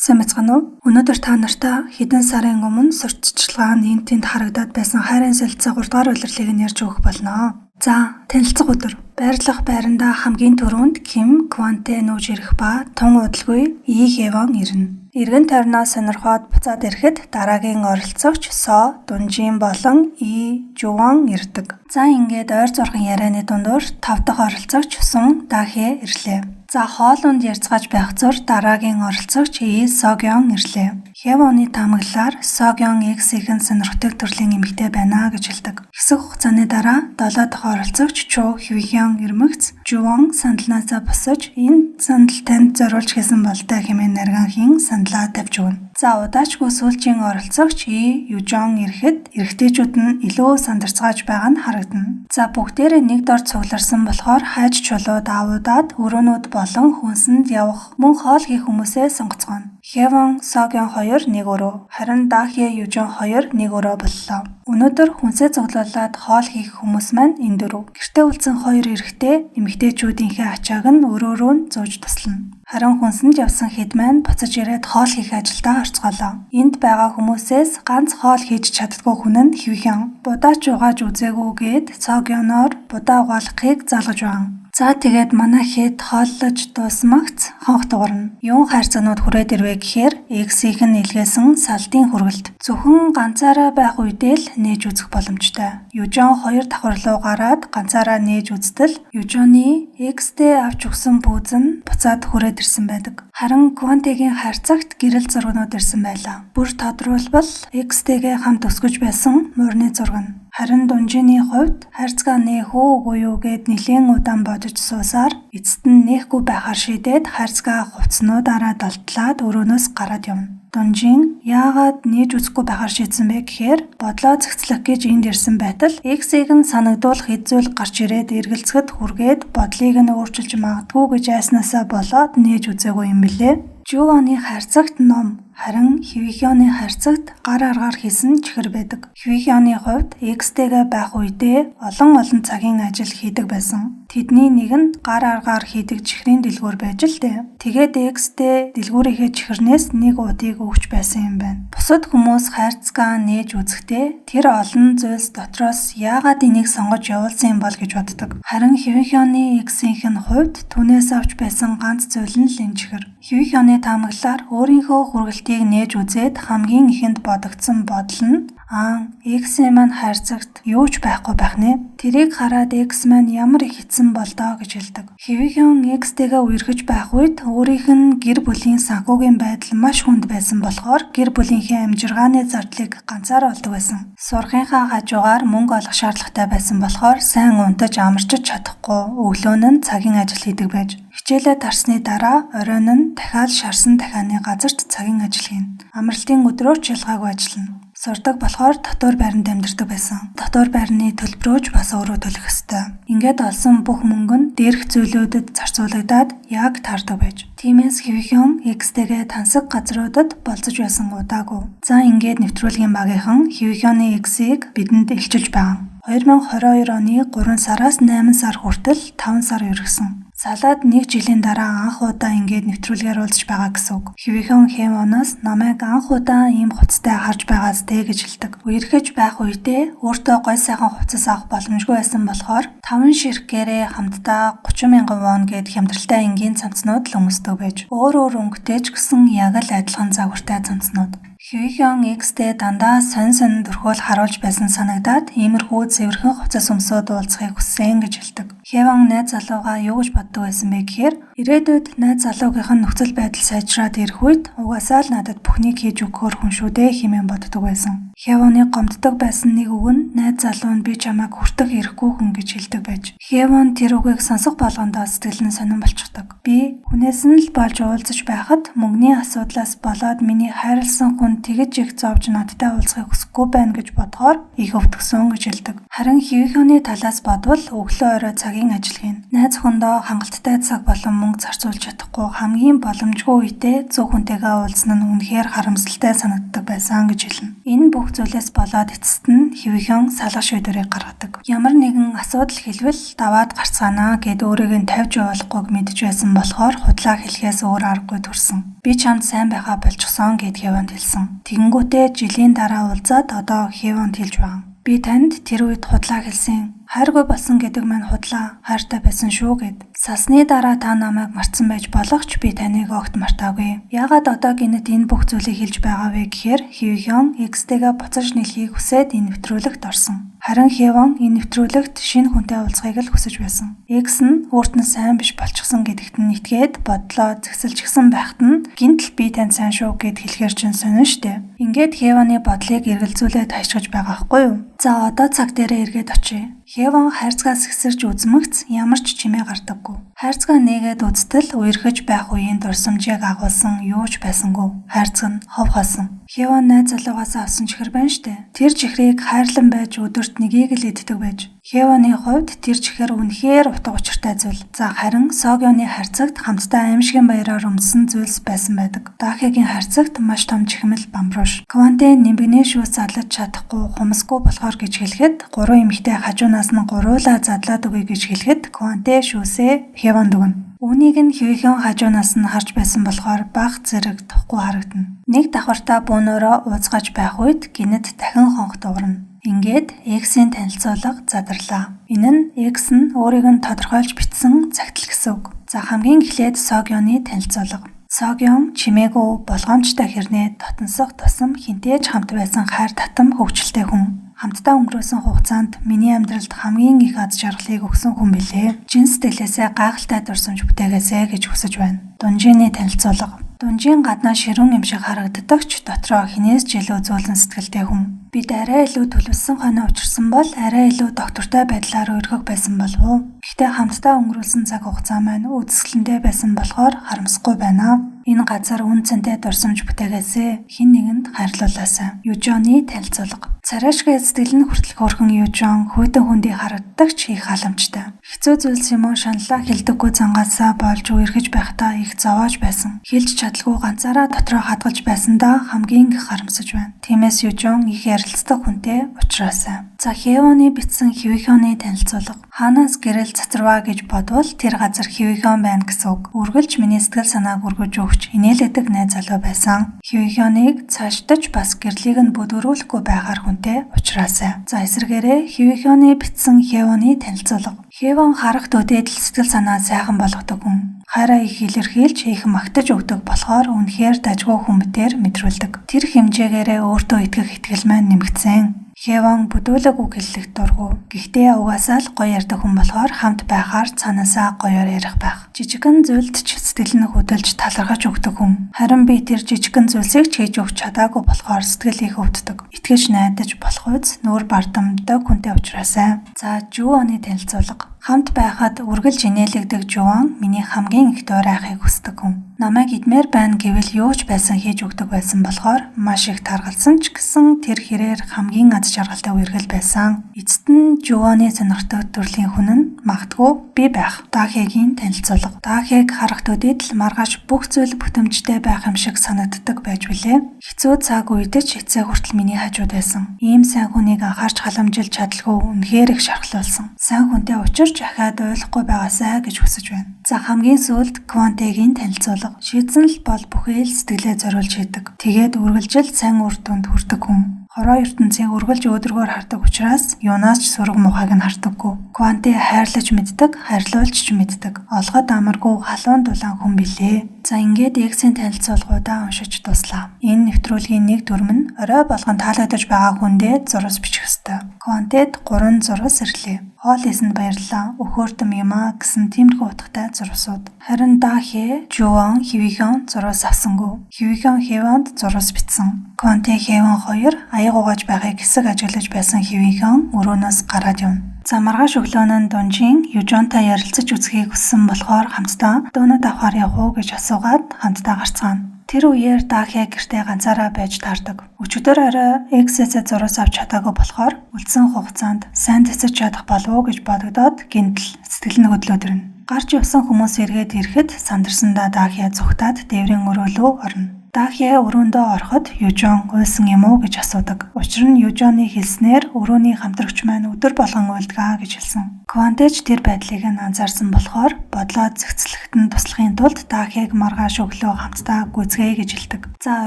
Сайн байцгаана уу? Өнөөдөр та нартай хэдэн сарын өмнө сурталчилгаа нь энд тэнд харагдаад байсан хайрын солилцоо 3 дугаар улирлыг нь ярьж өгөх болно. За, танилцах өдөр. Байрлах байрандаа хамгийн түрүүнд Ким Кванте нүүж ирэх ба тун удалгүй И Хевон ирнэ. Эргэн тойрноо сонирхоод буцаад ирэхэд дараагийн оролцогч Со Дунжин болон И Жуван ирдэг. За ингээд ойр зурхан ярианы дундуур 5 дахь оролцогч Сун Дахе ирлээ. За хоолунд ярьцгааж байх зур дараагийн оролцогч И Согён ирлээ. Хевоны таамаглалаар Согён X-ийн сонирхдаг төрлийн эмэгтэй байна гэж хэлдэг. Хэсэг хугацааны дараа 7 дахь оролцогч Чу Хвихён ирмэгц Жуван сандалнаасаа босож энэ сандал танд зориулж хийсэн болтой хэмээн нарганхийн сандлаа тавьж өгнө. За удаачгүй сүүлчийн оролцогч И Южон ирэхэд эрэгтэйчүүд нь илүү сандарцгааж байгаа нь харагдана. За бүгдээрээ нэг дор цугларсан болохоор хайж чулуу даавуудаад өрөөнүүд болон хүнсэнд явах мөн хоол хийх хүмүүсээ сонгоцгооно. Хевон, Согён хоёр нэг өрөө, харин Дахе, Южон хоёр нэг өрөө боллоо. Өнөөдөр хүнсээ цуглуулад хоол хийх хүмүүс маань энэ дөрөв. Гэртээ үлдсэн хоёр эрэгтэй эмэгтэйчүүдийнхээ ачааг нь өрөө рүү нь зууж туслана. Харин хүнсэнд явсан хэд маань буцаж ирээд хоол хийх ажилдаа орцгоолоо. Энд байгаа хүмүүсээс ганц хоол хийж чаддаггүй хүн нь Хвихён. Будаач угааж үзээгүйгээд Согёноор будаа угаалгахыг заалгаж байгаа. За тэгээд манай хэд хооллож дуусмагц хонх дуурна. Юун хайрцагнууд хүрээд ирвэ гэхээр X-ийг нь илгээсэн салдын хүргэлт. Зөвхөн ганцаараа байх үедээ л нээж үзэх боломжтой. Южон хоёр давхар руу гараад ганцаараа нээж үзтэл Южоны X-тэй авч өгсөн пүүз нь буцаад хүрээд ирсэн байдаг. Харин Квантегийн хайрцагт гэрэл зургнууд ирсэн байлаа. Бүр тодруулбал X-тэйгээ хамт өсгөж байсан муурны зураг нь. Харин Дунжины хувьд хайрцгаа нээх үү үгүй юу гэд нэлээн удаан бодож суусаар эцэст нь нээхгүй байхаар шийдээд хайрцгаа хувцснуудаараа долтлаад өрөөнөөс гараад явна. Дунжин яагаад нээж үзэхгүй байхаар шийдсэн бэ гэхээр бодлоо зохицлох гэж энд ирсэн байтал X-ийг нь санагдуулах хэд зүйл гарч ирээд эргэлзэхэд хүргээд бодлыг нь өөрчилж магадгүй гэж айснаасаа болоод нээж үзээгүй юм билээ. Жуваны хайрцагт ном, харин Хвихёны хайрцагт гар аргаар хийсэн чихэр байдаг. Хвихёны хувьд X-тэйгээ байх үедээ олон олон цагийн ажил хийдэг байсан. Тэдний нэг нь гар аргаар хийдэг чихрийн дэлгүүр байж л дээ. Тэгээд X-тэй дэлгүүрийнхээ чихэрнээс нэг удыг өгч байсан юм байна. Бусад хүмүүс хайрцгаа нээж үзэхдээ тэр олон зүйлс дотроос яагаад энийг сонгож явуулсан юм бол гэж боддог. Харин Хвихёны X-ийнх нь хувьд түүнээс авч байсан ганц зүйл нь л энэ чихэр. Хвихёны таамаглалаар өөрийнхөө хүргэлтийг нээж үзээд хамгийн ихэнд бодогдсон бодол нь X-ийн маань хайрцагт юу ч байхгүй байх нэ. Тэрийг хараад X маань ямар их хэцэн болдоо гэж хэлдэг. Хвихён X-тэйгээ үерхэж байх үед өөрийнх нь гэр бүлийн санхүүгийн байдал маш хүнд байсан болохоор гэр бүлийнхээ амжиргааны зардлыг ганцаараа олдог байсан. Сурахынхаа хажуугаар мөнгө олох шаардлагатай байсан болохоор сайн унтаж амарчиж чадахгүй өглөө нь цагийн ажил хийдэг байж. Хичээлээ тарсны дараа оройн нь дахиад шарсан дахианы газарт цагийн ажил хийнэ. Амралтын өдрөөр ч ялгаагүй ажиллана. Сурдаг болохоор дотуур байранд амьдардаг байсан. Дотуур байрны төлбөрөөч бас өөрөө төлөх ёстой. Ингээд олсон бүх мөнгө нь дээрх зүйлүүдэд зарцуулагдаад яг таардаг байж. Тиймээс Хвихён X-тэйгээ тансаг газруудад болзож байсан удаагүй. За ингээд нэвтрүүлгийн багийнхан Хвихёны X-ийг бидэнд илчилж байгаа. 2022 оны 3 сараас 8 сар хүртэл 5 сар үргэсэн. Салаад нэг жилийн дараа анх удаа ингээд нэвтрүүлгээр уулзж байгаа гэсэн үг. Хвихён Хевоноос намайг анх удаа ийм хувцастай харж байгаас тэ гэж хэлдэг. Үерхэж байх үедээ өөртөө гой сайхан хувцас авах боломжгүй байсан болохоор 5 ширхгээрээ хамтдаа 30,000 вон гээд хямдралтай энгийн цамцнууд л өмсдөг байж. Өөр өөр өнгөтэй ч гэсэн яг л адилхан загвартай цамцнууд. Хвихён X-тэй дандаа сонь сонь дөрхөөл харуулж байсан санагдаад иймэрхүү цэвэрхэн хувцас өмсөөд уулзахыг хүссэн гэж хэлдэг. Хевон найз залуугаа юу гэж боддог байсан бэ гэхээр ирээдүйд найз залуугийнх нь нөхцөл байдал сайжраад ирэх үед угаасаа л надад бүхнийг хийж өгөхөөр хүн шүү дээ хэмээн боддог байсан. Хевоны гомддог байсан нэг үг нь найз залуу нь би чамайг хүртэх ирэхгүй хүн гэж хэлдэг байж. Хевон тэр үгийг сонсох болгондоо сэтгэл нь сонирн болчихдог. Би хүнээс нь л болж уулзаж байхад мөнгөний асуудлаас болоод миний хайрласан хүн хүн тэгэж их зовж надтай уулзахыг хүсэхгүй байна гэж бодохоор их өвтгөсөн гэж хэлдэг. Харин Хэвийнхөний талаас бодвол өглөө орой цагийн ажил хийнэ. Найз охиндоо хангалттай цаг болон мөнгө зарцуулж чадахгүй хамгийн боломжгүй үедээ зөв хүнтэйгээ уулзсан нь үнэхээр харамсалтай санагддаг байсан гэж хэлнэ. Энэ бүх зүйлээс болоод эцэст нь Хэвийнхэн салах шийдвэрийг гаргадаг. Ямар нэгэн асуудал хэлбэл даваад гарцгаана гэд өөрийг нь тавьж явуулахгүйг мэдэж байсан болохоор худлаа хэлэхээс өөр аргагүй төрсөн. Би чамд сайн байхаа болчихсон гэд Хэвонд хэлсэн. Тэгэнгүүтээ жилийн дараа уулзаад одоо Хэвонд хэлж байгаа. Би танд тэр үед худлаа хэлсэн. Хайргүй болсон гэдэг маань худлаа, хайртай байсан шүү гэд. Салсны дараа та намайг мартсан байж болох ч би таныг огт мартаагүй. Яагаад одоо гинэт энэ бүх зүйлийг хэлж байгаа вэ гэхээр Хэвихон X-тэйгээ буцаж нийлхийг хүсээд энэ нэвтрүүлэгт орсон. Харин Хэвон энэ нэвтрүүлэгт шинэ хүнтэй уулзахыг л хүсэж байсан. X нь өөрт нь сайн биш болчихсон гэдэгт нь итгээд бодлоо зэгсэлчихсэн байхад нь гинтл би танд сайн шүү гэд хэлэхэр чинь сонин штэ. Ингээд Хэвоны бодлыг эргэлзүүлээд хайшгаж байгаа хгүй юу? За одоо цаг дээрээ эргээд очие. Хэвон хайрцагаас сэгсэрч үзмэгц ямар ч чимээ гардаггүй. Хайрцгаа нээгээд үзтэл үерхэж байх үеийн дурсамжийг агуулсан юу ч байсангүй. Хайрцаг нь хов хоосон. Хэвон найз залуугаас авсан чихэр байна штэ. Тэр чихрийг хайрлан байж өдөрт нэгийг л иддэг байж. Хэвоны хувьд тэр чихэр үнэхээр утга учиртай зүйл. За харин Согёны хайрцагт хамтдаа аимшигын баяраар өмссөн зүйлс байсан байдаг. Дахигийн хайрцагт маш том чихмэл бамбрууш. Кванте нимбэгний шүүс задлаж чадахгүй хумсгүй болохоор гэж хэлэхэд гурван эмэгтэй хажуунаас нь гуруулаа задлаад өгье гэж хэлэхэд Кванте шүүсээ Хэвонд өгнө. Үүнийг нь Хэвихэн хажуунаас нь харж байсан болохоор баг зэрэг тухгүй харагдана. Нэг давхартаа бөөнөрөө ууцгаж байх үед гинэт дахин хонх дуугарна. Ингээд X-ийн танилцуулга задарлаа. Энэ нь X нь өөрийг нь тодорхойлж бичсэн цагтл гэсэн үг. За хамгийн эхлээд Согёны танилцуулга. Согён чимээгүй болгоомжтой хэрнээ дотносох тусам хэнтэй ч хамт байсан хайр татам хөгжилтэй хүн. Хамтдаа өнгөрөөсөн хугацаанд миний амьдралд хамгийн их аз жаргалыг өгсөн хүн билээ. Жин сэтгэлээсээ гайхалтай дурсамж бүтээгээсэй гэж хүсэж байна. Дунжины танилцуулга. Дунжин гаднаа ширүүн юм шиг харагддаг ч дотроо хинээс ч илүү зөөлөн сэтгэлтэй хүн. Бид арай илүү төлөвлөсөн хоноо учирсан бол арай илүү доктортой байдлаар өргөх байсан болов уу? Гэхдээ хамтдаа өнгөрүүлсэн цаг хугацаа маань үзэсгэлэнтэй байсан болохоор харамсахгүй байна. Энэ газар үн цэнтэй дурсамж бүтээгээсэй. Хэн нэгэнд хайрлуулаасай. Южоны танилцуулга. Царайшгүй сэтгэл нь хүртэл хөөрхөн Южон хүйтэн хүндий харагддаг ч их халамжтай. Хэцүү зүйлс юм уу шаналлаа хэлдэггүй зангаасаа болж үерхэж байхдаа их зовоож байсан. Хэлж чадалгүй ганцаараа дотроо хадгалж байсандаа хамгийн их харамсаж байна. Тиймээс Южон их ярилцдаг хүнтэй уулзраасай. За Хэвоны бичсэн Хэвихоны танилцуулга. Хаанаас гэрэл цацарваа гэж бодвол тэр газар Хэвихон байна гэсэн үг. Үргэлж миний сэтгэл санааг өргөж өгч инээлэдэг найз залуу байсан. Хэвихоныг цаашдаж бас гэрлийг нь бүдгэрүүлэхгүй байхаар хүнтэй уулзраасай. За эсрэгээрээ Хэвихоны бичсэн Хэвоны танилцуулга. Хэвон харах төдийд л сэтгэл санаа сайхан болгодог хүн. Хайраа их илэрхийлж их магтаж өгдөг болохоор үнэхээр дажгүй хүмүүстээр мэдрүүлдэг. Тэр хэмжээгээрээ өөртөө итгэх итгэл маань нэмэгдсэн. Хэвон бүдүүлэг үг хэллэх дургүй. Гэхдээ угаасаа л гоё ярьдаг хүн болохоор хамт байхаар цаанаасаа гоёор ярих байх. Жижигхэн зүйлд ч сэтгэл нь хөдөлж талархаж өгдөг хүн. Харин би тэр жижигхэн зүйлсийг ч хийж өгч чадаагүй болохоор сэтгэл их өвддөг. Итгэж найдаж болох үз нүүр бардамдаг хүнтэй уулзраасай. За Жуаны танилцуулга. Хамт байхад үргэлж инээлэгдэг Жуан миний хамгийн их дуурайхыг хүсдэг хүн. Намайг идмээр байна гэвэл юу ч байсан хийж өгдөг байсан болохоор маш их таргалсан ч гэсэн тэр хэрээр хамгийн аз жаргалтай үерхэл байсан. Эцэст нь Жуаны сонирхдаг төрлийн хүн нь магадгүй би байх. Дахигийн танилцуулга. Дахиг харах төдийд л маргааш бүх зүйл бүтэмжтэй байх юм шиг санагддаг байж билээ. Хэцүү цаг үед ч эцээ хүртэл миний хажууд байсан. Ийм сайн хүнийг анхаарч халамжилж чадалгүй үнэхээр их шархлуулсан. Сайн хүнтэй учирч ахаад ойлгохгүй байгаасай гэж хүсэж байна. За хамгийн сүүлд Квантегийн танилцуулга. Шийдсэн л бол бүхэл сэтгэлээ зориулж хийдэг. Тэгээд үргэлжил сайн үр дүнд хүрдэг хүн. Хороо ертөнцийг үргэлж өөдрөгөөр хардаг учраас юунаас ч сөрөг муухайг нь хардаггүй. Кванте хайрлаж мэддэг, хайрлуулж ч мэддэг. Олгоод амаргүй халуун дулаан хүн билээ. За ингээд X-ийн танилцуулгуудаа уншиж дуслаа. Энэ нэвтрүүлгийн нэг дүрэм нь орой болгон таалагдаж байгаа хүндээ зурус бичих ёстой. Квантэд 3 зурус ирлээ. Хоол хийсэнд баярлалаа. Өхөөртөм юм аа гэсэн тиймэрхүү утгатай зурусууд. Харин Дахе, Жуан, Хэвихон зурус авсангүй. Хэвихон Хэвонд зурус бичсэн. Кванте Хэвон хоёр аяг угааж байхыг хэсэг ажиглаж байсан Хэвихон өрөөнөөс гараад явна. За маргааш өглөө нь Дунжин Южонтой ярилцаж үзхийг хүссэн болохоор хамтдаа донод авахар явах уу гэж асуугаад хамтдаа гарцгаана. Тэр үеэр Дахе гэртээ ганцаараа байж таардаг. Өчигдөр орой X-ээс зурус авч чадаагүй болохоор үлдсэн хугацаанд сайн цэцэж чадах болов уу гэж бодогдоод гинтл сэтгэл нь хөдлөөд ирнэ. Гарч явсан хүмүүс эргээд ирэхэд сандарсандаа Дахе зүхтаад дээврийн өрөөлөө орно. Дахе өрөөндөө ороход Южон уйлсан юм уу гэж асуудаг. Учир нь Южоны хэлснээр өрөөний хамтрагч маань өдөр болгон уйлдаг гэж хэлсэн. Квантэж тэр байдлыг нь анзаарсан болохоор бодлоо зэгцлэхэд нь туслахын тулд Дахег маргааш өглөө хамтдаа гүйцгээе гэж хэлдэг. За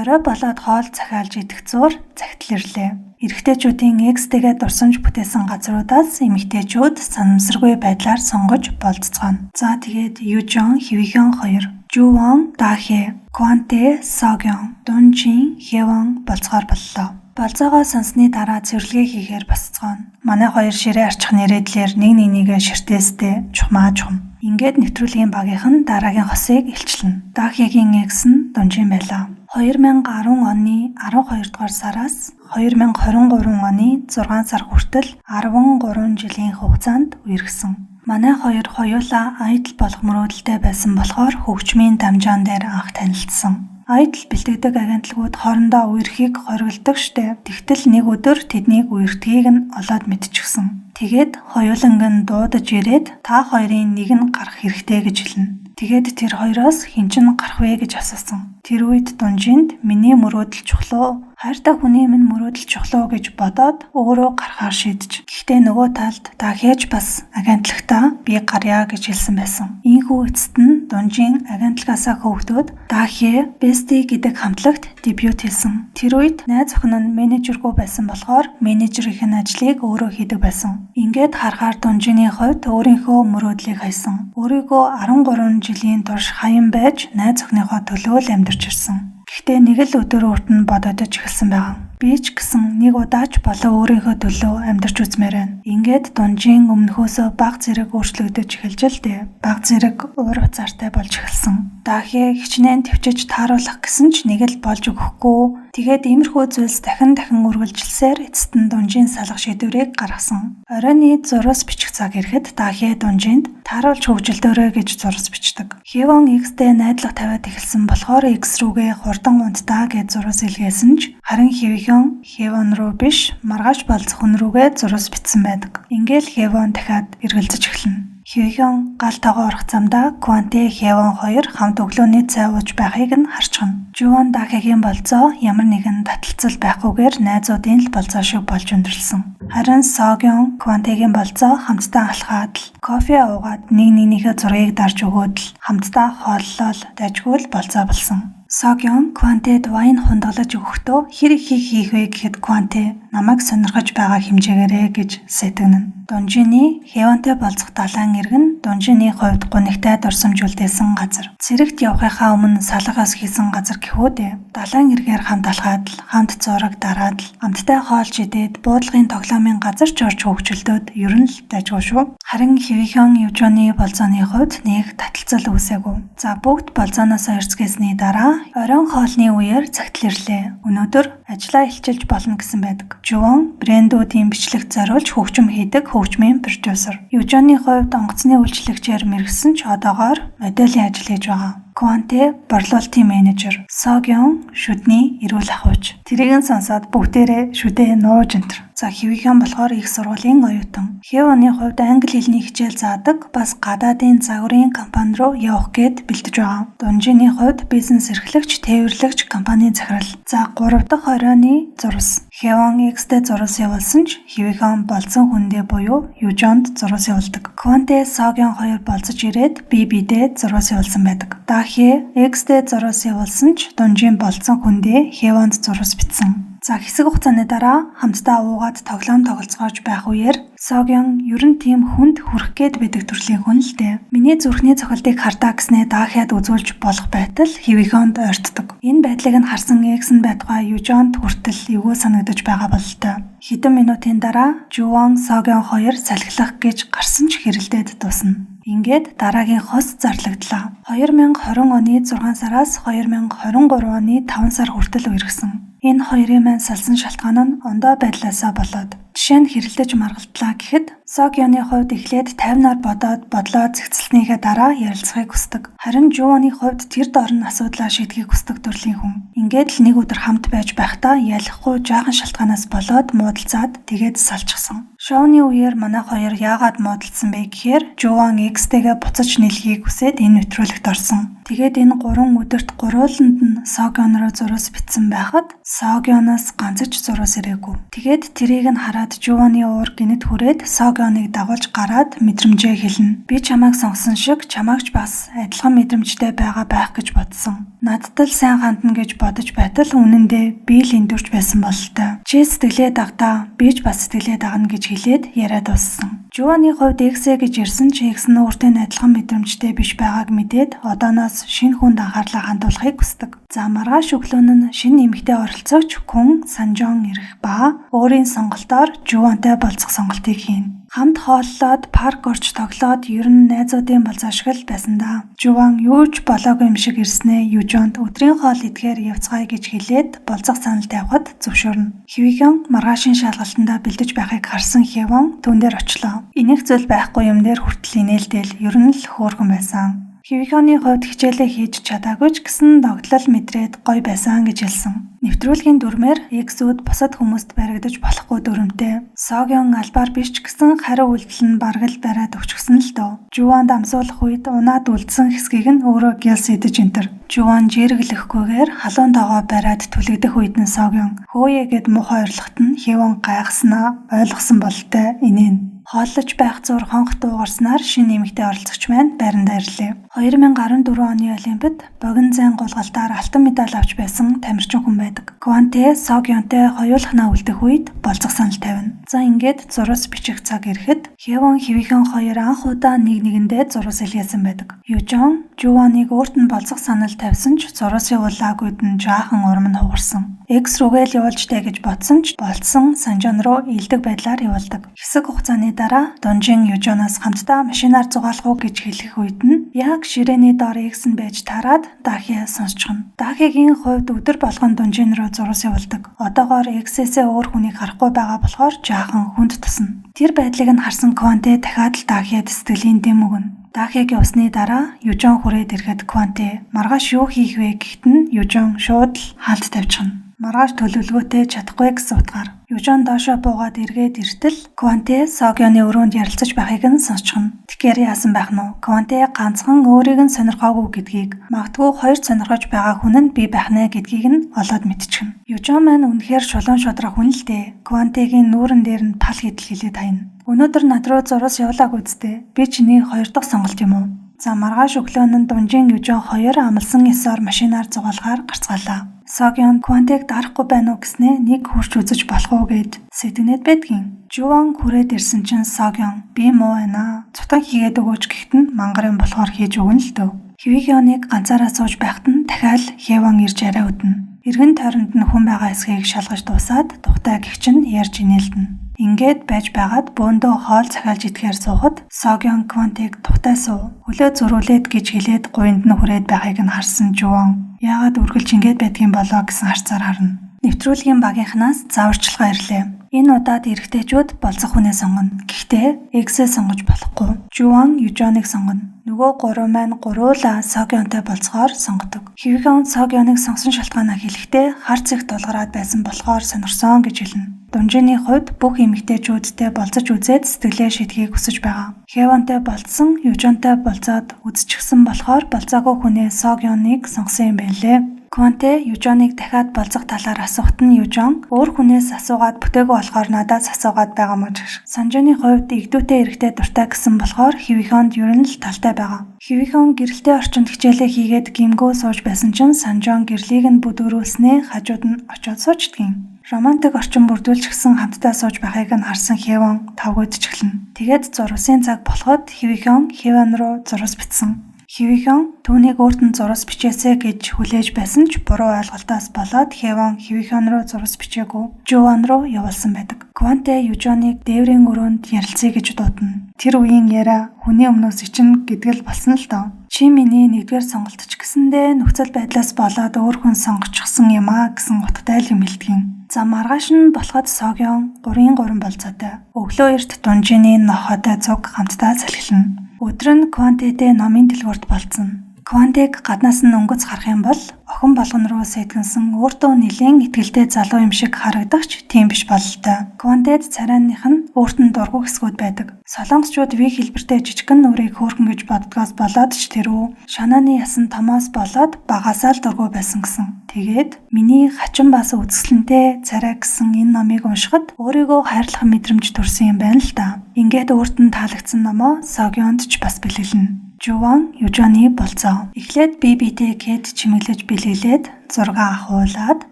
орой болоод хоол захиалж идэх зуур захидал ирлээ. Эрэгтэйчүүдийн X-тэйгээ дурсамж бүтээсэн газруудаас эмэгтэйчүүд санамсаргүй байдлаар сонгож болцгооно. За тэгээд Южон, Хэвихэн хоёр, Жувон, Дахе, Кванте, Согён, Дунжин, Хевон болцгоор боллоо. Болзоогоо сонссны дараа цэвэрлэгээ хийхээр босцгооно. Манай хоёр ширээ арчих нэрээдлэр нэг нэгнийгээ ширтээстэй чухмаа чухам. Ингээд нэвтрүүлгийн багийнх нь дараагийн хосыг илчлэнэ. Дахегийн X нь Дунжин байлаа. 2010 оны 12 дугаар сараас 2023 оны 6 сар хүртэл 13 жилийн хугацаанд үерхсэн. Манай хоёр хоёулаа айдол болох мөрөөдөлтэй байсан болохоор хөгжмийн дамжаан дээр анх танилцсан. Айдол бэлтгэдэг агентлагууд хоорондоо үерхийг хориглодог штэ. Тэгтэл нэг өдөр тэднийг үерхдгийг нь олоод мэдчихсэн. Тэгээд хоёуланг нь дуудаж ирээд та хоёрын нэг нь гарах хэрэгтэй гэж хэлнэ. Тэгээд тэр хоёроос хэн ч нь гарах вэ гэж асуусан. Тэр үед Дунжинд миний мөрөөдөл чухал уу? Хайртай хүний минь мөрөөдөл чухал уу гэж бодоод өөрөө гарахаар шийдэж. Гэхдээ нөгөө талд Дахеж бас агентлагтаа би гарья гэж хэлсэн байсан. Ийхүү эцэст нь Дунжин агентлагаасаа хөөгдөөд Дахе Bestie гэдэг хамтлагт дебют хийсэн. Тэр үед найз охин нь менежергүй байсан болохоор менежерийн ажлыг өөрөө хийдэг байсан. Ингээд харахаар Дунжины хувьд өөрийнхөө мөрөөдлийг хайсан. Өөрийгөө 13 жилийн турш хаян байж найз охиныхоо төлөө л амьдарч ирсэн. Гэхдээ нэг л өдөр урт нь бодогдож эхэлсэн байгаа. Би ч гэсэн нэг удаач болов өөрийнхөө төлөө амьдарч үзмээр байна. Ингээд Дунжин өмнөхөөсөө баг зэрэг өөрчлөгдөж эхэлж л дээ. Баг зэрэг уур уцаартай болж эхэлсэн. Дахе хичнээн төвчөж тааруулах гэсэн ч нэг л болж өгөхгүй. Тэгээд иймэрхүү зүйлс дахин дахин үргэлжилсээр эцэст нь Дунжин салах шийдвэрийг гаргасан. Оройн зурус бичих цаг ирэхэд Дахе Дунжинд тааруулж хөгжилдөөрэй гэж зурус бичдэг. Хевон X-тэй найдлага тавиад эхэлсэн болохоор X рүүгээ хурдан унтдаа гэж зурус илгээсэн ч харин Хэвихэн Хевон руу биш маргааш болцох хүн рүүгээ зурус бичсэн байдаг. Ингээл Хевон дахиад эргэлзэж эхэлнэ. Хэвихэн гал тогоо орох замдаа Кванте Хевон хоёр хамт өглөөний цай ууж байхыг нь харчихна. Жуван Дахегийн болзоо ямар нэгэн таталцал байхгүйгээр найзуудын л болзоо шиг болж өндөрлсөн. Харин Согён Квантегийн болзоо хамтдаа алхаад л кофе уугаад нэг нэгнийхээ зургийг дарж өгөөд л хамтдаа хооллол дайжгүй л болзоо болсон. Согён Квантэд вайн хундаглаж өгөхдөө хэр ихийг хийх вэ гэхэд Кванте намайг сонирхож байгаа хэмжээгээрээ гэж сэтгэнэ. Дунжины Хевонтой болзох далайн эрэг нь Дунжины хувьд гунигтай дурсамж үлдээсэн газар. Цэрэгт явахынхаа өмнө салгаас хийсэн газар гэхүү дээ. Далайн эргээр хамт алхаад л хамт зураг дараад л амттай хоолж идээд буудлын тоглоомын газар ч орж хөгжилдөөд ер нь л дайжгүй шүү. Харин Хэвихэн Южоны болзооны хувьд нэг таталцал үүсээгүй. За бүгд болзооноос эрцгээсний дараа оройн хоолны үеэр цагтл ирлээ. Өнөөдөр ажлаа илчилж болно гэсэн байдаг. Жуван брэндүүдийн бичлэгт зориулж хөгжим хийдэг хөгжмийн продюсер. Южоны хувьд онгоцны үйлчлэгчээр мэргэсэн ч одоогоор моделийн ажил хийж байгаа. Кванте борлуулалтын менежер. Согён шүдний эрүүл ахуйч. Тэрийг нь сонсоод бүгдээрээ шүдээ нууж энтер. За Хэвихэн болохоор их сургуулийн оюутан. Хевоны хувьд англи хэлний хичээл заадаг, бас гадаадын загварын компани руу явах гээд бэлдэж байгаа. Дунжины хувьд бизнес эрхлэгч, тээвэрлэгч компанийн захирал. За 3 дахь оройны зурс. Хевон X-тэй зурс явуулсан ч Хэвихэн болзон хүндээ буюу Южонд зурс явуулдаг. Кванте Согён хоёр болзож ирээд би бидээ зурс явуулсан байдаг. Дахе X-тэй зурс явуулсан ч Дунжин болзон хүндээ Хевонд зурс бичсэн. За хэсэг хугацааны дараа хамтдаа уугаад тоглоом тоглолцоож байх үеэр Согён ер нь тийм хүнд хүрэх гээд байдаг төрлийн хүн л дээ. Миний зүрхний цохилтыг хардаа гэснээ Дахиад үзүүлж болох байтал Хэвихэнд ойртдог. Энэ байдлыг нь харсан X нь байтугай Южонд хүртэл эвгүй санагдаж байгаа бололтой. Хэдэн минутын дараа Жувон Согён хоёр салхилах гэж гарсан ч хэрэлдээд дуусна. Ингээд дараагийн хос зарлагдлаа. 2020 оны 6 сараас 2023 оны 5 сар хүртэл үерхсэн. Энэ хоёрын маань салсан шалтгаан нь ондоо байдлаасаа болоод. Жишээ нь хэрэлдэж маргалдлаа гэхэд Согёны хувьд эхлээд 50-аар бодоод бодлоо зэгцэлснийхээ дараа ярилцахыг хүсдэг. Харин Жуваны хувьд тэр дор нь асуудлаа шийдэхийг хүсдэг төрлийн хүн. Ингээд л нэг өдөр хамт байж байхдаа ялахгүй жаахан шалтгаанаас болоод муудалцаад тэгээд салчихсан. Шоуны үеэр манайх хоёр яагаад муудалцсан бэ гэхээр Жуван X-тэйгээ буцаж нийлхийг хүсээд энэ нэвтрүүлэгт орсон. Тэгээд энэ 3 өдөрт гурвууланд нь Согён руу зурус бичсэн байхад Согёноос ганц ч зурус ирээгүй. Тэгээд тэрийг нь хараад Жуваны уур гинэт хүрээд Согёныг дагуулж гараад мэдрэмжээ хэлнэ. Би чамайг сонгосон шиг чамайг ч бас адилхан мэдрэмжтэй байгаа байх гэж бодсон. Надад л сайн хандна гэж бодож байтал үнэндээ би л эндүрч байсан бололтой. Чи сэтгэлээ дагдаа, би ч бас сэтгэлээ дагна гэж хэлээд яриа дууссан. Жуваны хувьд X гэж ирсэн ч X нь өөртөө адилхан мэдрэмжтэй биш байгааг мэдээд одооноос шинэ хүнд анхаарлаа хандуулахыг хүсдэг. За маргааш өглөө нь шинэ эмэгтэй оролцогч Күн Санжон ирэх ба өөрийн сонголтоор Жувантай болцох сонголтыг хийнэ. Хамт хооллоод парк орж тоглоод ер нь найзуудын болзоо шиг л байсан да. Жуван юу ч болоогүй юм шиг ирснээ Южонд өдрийн хоол идэхээр явцгаая гэж хэлээд болзох санал тавихад зөвшөөрнө. Хвигэн маргаашийн шалгалтандаа бэлдэж байхыг харсан Хевон түүн дээр очлоо. Энийх зүйл байхгүй юм дээр хүртэл инээлдэл ер нь л хөөрхөн байсан. Хвигоны хувьд хичээлээ хийж чадаагүй ч гэсэн догдлол мэдрээд гоё байсан гэж хэлсэн. Нэвтрүүлгийн дүрмээр X-үүд бусад хүмүүст баригдаж болохгүй дүрмтэй. Согён албаар биш ч гэсэн хариу үйлдэл нь бараг л бариад өгчихсөн л дөө. Жуванд амсуулах үед унаад үлдсэн хэсгийг нь өөрөө гялс идэж энтер. Жуван жирэглэхгүйгээр халуун тоогоо бариад түлэгдэх үед нь Согён хөөе гэд муухай ойрлоход нь Хевон гайхснаа ойлгосон бололтой инээн. Хооллож байх зур хонх дуугарснаар шинэ эмэгтэй оролцогч маань байрандаа ирлээ. 2014 оны Олимпиад богино зайн гулгалтаар алтан медаль авч байсан тамирчин хүн байдаг. Кванте Согёнтой хоёулахнаа үлдэх үед болзох санал тавина. За ингээд зурус бичих цаг ирэхэд Хевон Хвихэн хоёр анх удаа нэг нэгэндээ зурус илгээсэн байдаг. Южон Жуваныг өөрт нь болзох санал тавьсан ч зурус явуулаагүйд нь жаахан урам нь хугарсан. X рүүгээ л явуулж тэй гэж бодсон ч болцсон Санжон руу илдэг байдлаар явуулдаг. Хэсэг хугацааны дараа Дунжин Южоноос хамтдаа машинаар зугаалах уу гэж хэлэх үед нь яг ширээний дор X нь байж тараад Дахи сонсчихно. Дахигийн хувьд өдөр болгон Дунжин руу зурус явуулдаг. Одоогоор X-ээсээ өөр хүнийг харахгүй байгаа болохоор жаахан хүнд тусна. Тэр байдлыг нь харсан Кванте дахиад л Дахиад сэтгэлийн дэм өгнө. Дахиагийн усны дараа Южон хүрээд ирэхэд Кванте маргааш юу хийх вэ гэхэд нь Южон шууд л хаалт тавьчихна. Маргааш төлөвлөгөөтэй чадахгүй гэсэн утгаар. Южон доошоо буугаад эргээд иртэл Кванте Согёны өрөөнд ярилцаж байхыг нь сонсчихно. Тэгэхээр яасан байх нь вэ? Кванте ганцхан өөрийг нь сонирхоогүй гэдгийг, магадгүй хоёр сонирхож байгаа хүн нь би байх нэ гэдгийг нь олоод мэдчихнэ. Южон маань үнэхээр шулуун шудраг хүн л дээ. Квантегийн нүүрэн дээр нь пал хэдэл хэлээд хаяна. Өнөөдөр над руу зурус явуулаагүй зү. Би чиний хоёр дахь сонголт юм уу? За маргааш өглөө нь Дунжин Южон хоёр амлсан ёсоор машинаар зугаалгаар гарцгаалаа. Согён Квантег дарахгүй байна уу гэснээ нэг хурч үзэж болох уу гэд сэтгэнэд байдгийн. Жуван хүрээд ирсэн чинь Согён би муу байна. Цутан хийгээд өгөөч гэхэд нь мангар юм болохоор хийж өгнө л дөө. Хвигёныг ганцаараа сууж байхад нь дахиад Хевон ирж арай үднэ. Эргэн тойронд нь хүн байгаа эсхийг шалгаж дуусаад тухтай гэгч нь ярьж инээлдэнэ. Ингээд байж байгаад бөөндөө хоол захиалж идэхээр суухад Согён Квантег тухтай суу. Хөлөө зөрүүлээд гэж хэлээд гуйнд нь хүрээд байхыг нь харсан Жуван яагаад үргэлж ингээд байдгийн болоо гэсэн харцаар харна. Нэвтрүүлгийн багийнхнаас зааварчилгаа ирлээ. Энэ удаад эрэгтэйчүүд болзох хүнээ сонгоно. Гэхдээ X-ээ сонгож болохгүй. Жуван Южоныг сонгоно. Нөгөө гурав маань гуруулаа Согёнтой болцохоор сонгодог. Хвигон Согёныг сонгосон шалтгаанаа хэлэхдээ хар цэг тулгараад байсан болохоор сонирсон гэж хэлнэ. Дунжины хувьд бүх эмэгтэйчүүдтэй болцож үзээд сэтгэлээ шийдэхийг хүсэж байгаа. Хевонтой болцсон, Южонтой болцоод үзчихсэн болохоор болцоогүй хүнээ Согёныг сонгосон юм байна лээ. Кванте Южоныг дахиад болцох талаар асуухад нь Южон өөр хүнээс асуугаад бүтээгүй болохоор надаас асуугаад байгаа мó гэж. Санжоны хувьд игдүүтэй эрэгтэй дуртай гэсэн болохоор Хвигонд ер нь л талтай байгаа. Хвигон гэрэлтэй орчинд хичээлээ хийгээд гимгөө сууж байсан чинь Санжон гэрлийг нь бүдгэрүүлснээ хажууд нь очиод суучдгийн. Романтик орчин бүрдүүлчихсэн хамтдаа сууж байхыг нь харсан Хевон тавгүйдчихлэнэ. Тэгээд зурусын цаг болоход Хвигон Хевон руу зурус бичсэн. Хвигон түүнийг өөрт нь зурус бичээсэй гэж хүлээж байсан ч буруу ойлголтоос болоод Хевон Хвигон руу зурус бичээгүй. Жуван руу явуулсан байдаг. Кванте Южоныг дээврийн өрөөнд ярилцъя гэж дуудана. Тэр үеийн яриа хүний өмнөөс ичнэ гэдэг л болсон л доо. Чи миний нэгдүгээр сонголт ч гэсэндээ нөхцөл байдлаас болоод өөр хүн сонгочихсон юм аа гэсэн утгатай л юм хэлдгийн. За маргааш нь болоход Согён 3-ын 3 болцоотой. Өглөө эрт Дунжины нохойтой цуг хамтдаа салхилна. Өдөр нь Квантэтэй номын дэлгүүрт болцсон. Квантэг гаднаас нь өнгөц харах юм бол охин болгон руу сэтгэнсэн өөртөө нэлээн итгэлтэй залуу юм шиг харагдах ч тийм биш бололтой. Квантэд царайных нь өөрт нь дургүй хэсгүүд байдаг. Солонгосчууд V хэлбэртэй жижигхэн нүрийг хөөрхөн гэж боддгоос болоод ч тэрүү шанааны ясан томоос болоод багасаа л дургүй байсан гэсэн. Тэгээд миний хачин бас үзэсгэлэнтэй царай гэсэн энэ номыг уншихад өөрийгөө хайрлах мэдрэмж төрсөн юм байна л да. Ингээд өөрт нь таалагдсан номоо Согёнд ч бас бэлгэлнэ. Жуван Южоны болцоо. Эхлээд бие биедээ кэд чимэглэж бэлгэлээд зураг авахуулаад